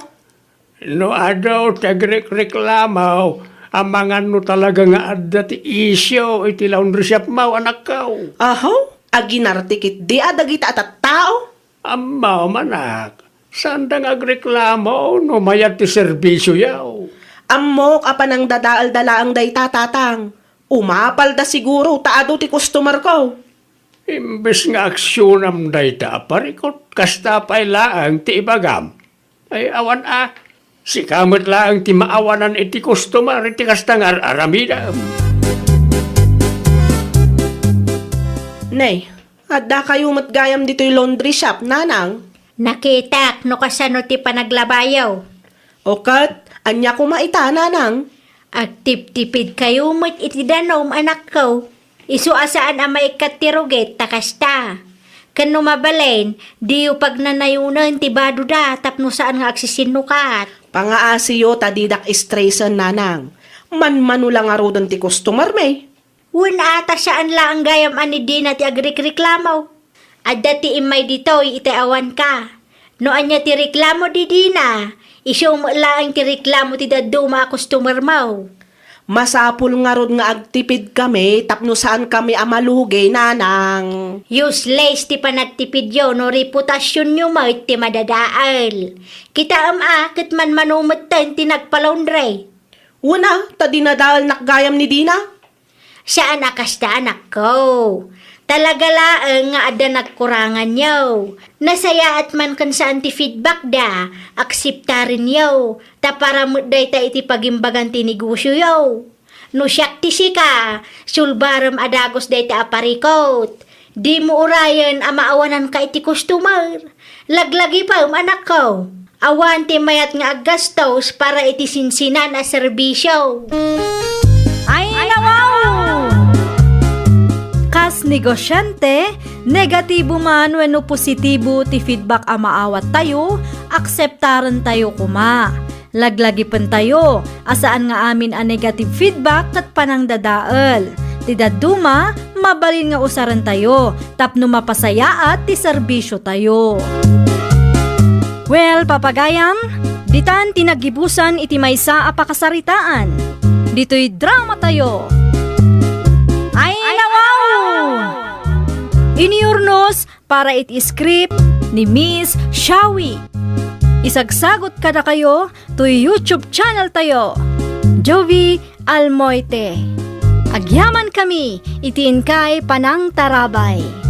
No adu ti agrekreklamo, amangan no talaga nga adda ti isyu iti laundry shop mo, anakko. Aho, aginarte ketdi a dagita a tattao? Ammom, anak, saanda nga agreklamo no mayat ti serbisioyo. Ammok a panangdadaelda laeng dayta, tatang. Umapalda siguro ta adu ti customerko. Imbes nga aksionam dayta a parikut, kasta pay laeng ti ibagam. Ay, awan a, sika met laeng ti maawanan iti customer iti kasta nga ar-aramidem. Nay, adda kayo met gayam ditoy laundry shop, nanang? Nakitak no kasano ti panaglabayo. O ket, ania koma ita, nanang? Agtiptipid kayo met iti danum, anakko. Isu a saan a maikkat ti rugit ta kasta. Ken no mabalin, diyo pagnanayonen ti badoda tapno saan nga agsisinnukat. Pangaasiyo ta didak stressen, nanang. Manmano la ngaruden ti customermi. Wen a, ta saan laeng gayam a ni Dina ti agrikreklamo. Adda ti immay ditoy iti awanka. No ania ti reklamo ni Dina, isu met laeng ti reklamo ti dadduma a customer-mo. Masapul ngarud nga agtipidkami tapno saankami a malugi, nanang. Useless ti panagtipidyo no reputasionyo met ti madadael. Kitaem a ket manmano metten ti nagpa-laundry. Wen a, ta dinadaelnak gayam ni Dina. Saan a kasta, anakko. Talaga laeng nga adda nagkuranganyo. Nasayaat man ken saan ti feedbackda, akseptarenyo, ta para met dayta iti pagimbagan ti negosioyo. No siak ti sika, sulbarem a dagus dayta a parikut. Dimo urayen a maawananka iti customer. Laglagipem, anakko. Awan ti mayat nga aggastos para iti sinsinan a serbisio. Ay, nawaw! Kas negosyante, negatibo man wenno positibo ti feedback a maawattayo, akseptarentayo koma. Laglagipentayo a saan nga amin a negative feedback ket panangdadael. Ti dadduma, mabalin nga usarentayo tapno mapasayaat ti serbisiotayo. Well, papagayam, ditan ti naggibusan iti maysa a pakasaritaan. Ditoy dramatayo. Ay, nawaw! Iniurnos para iti script ni Miss Shawi. Isagsagot kadakayo toy YouTube channel tayo, Jovie Almoite. Agyamankami iti inkay panangtarabay.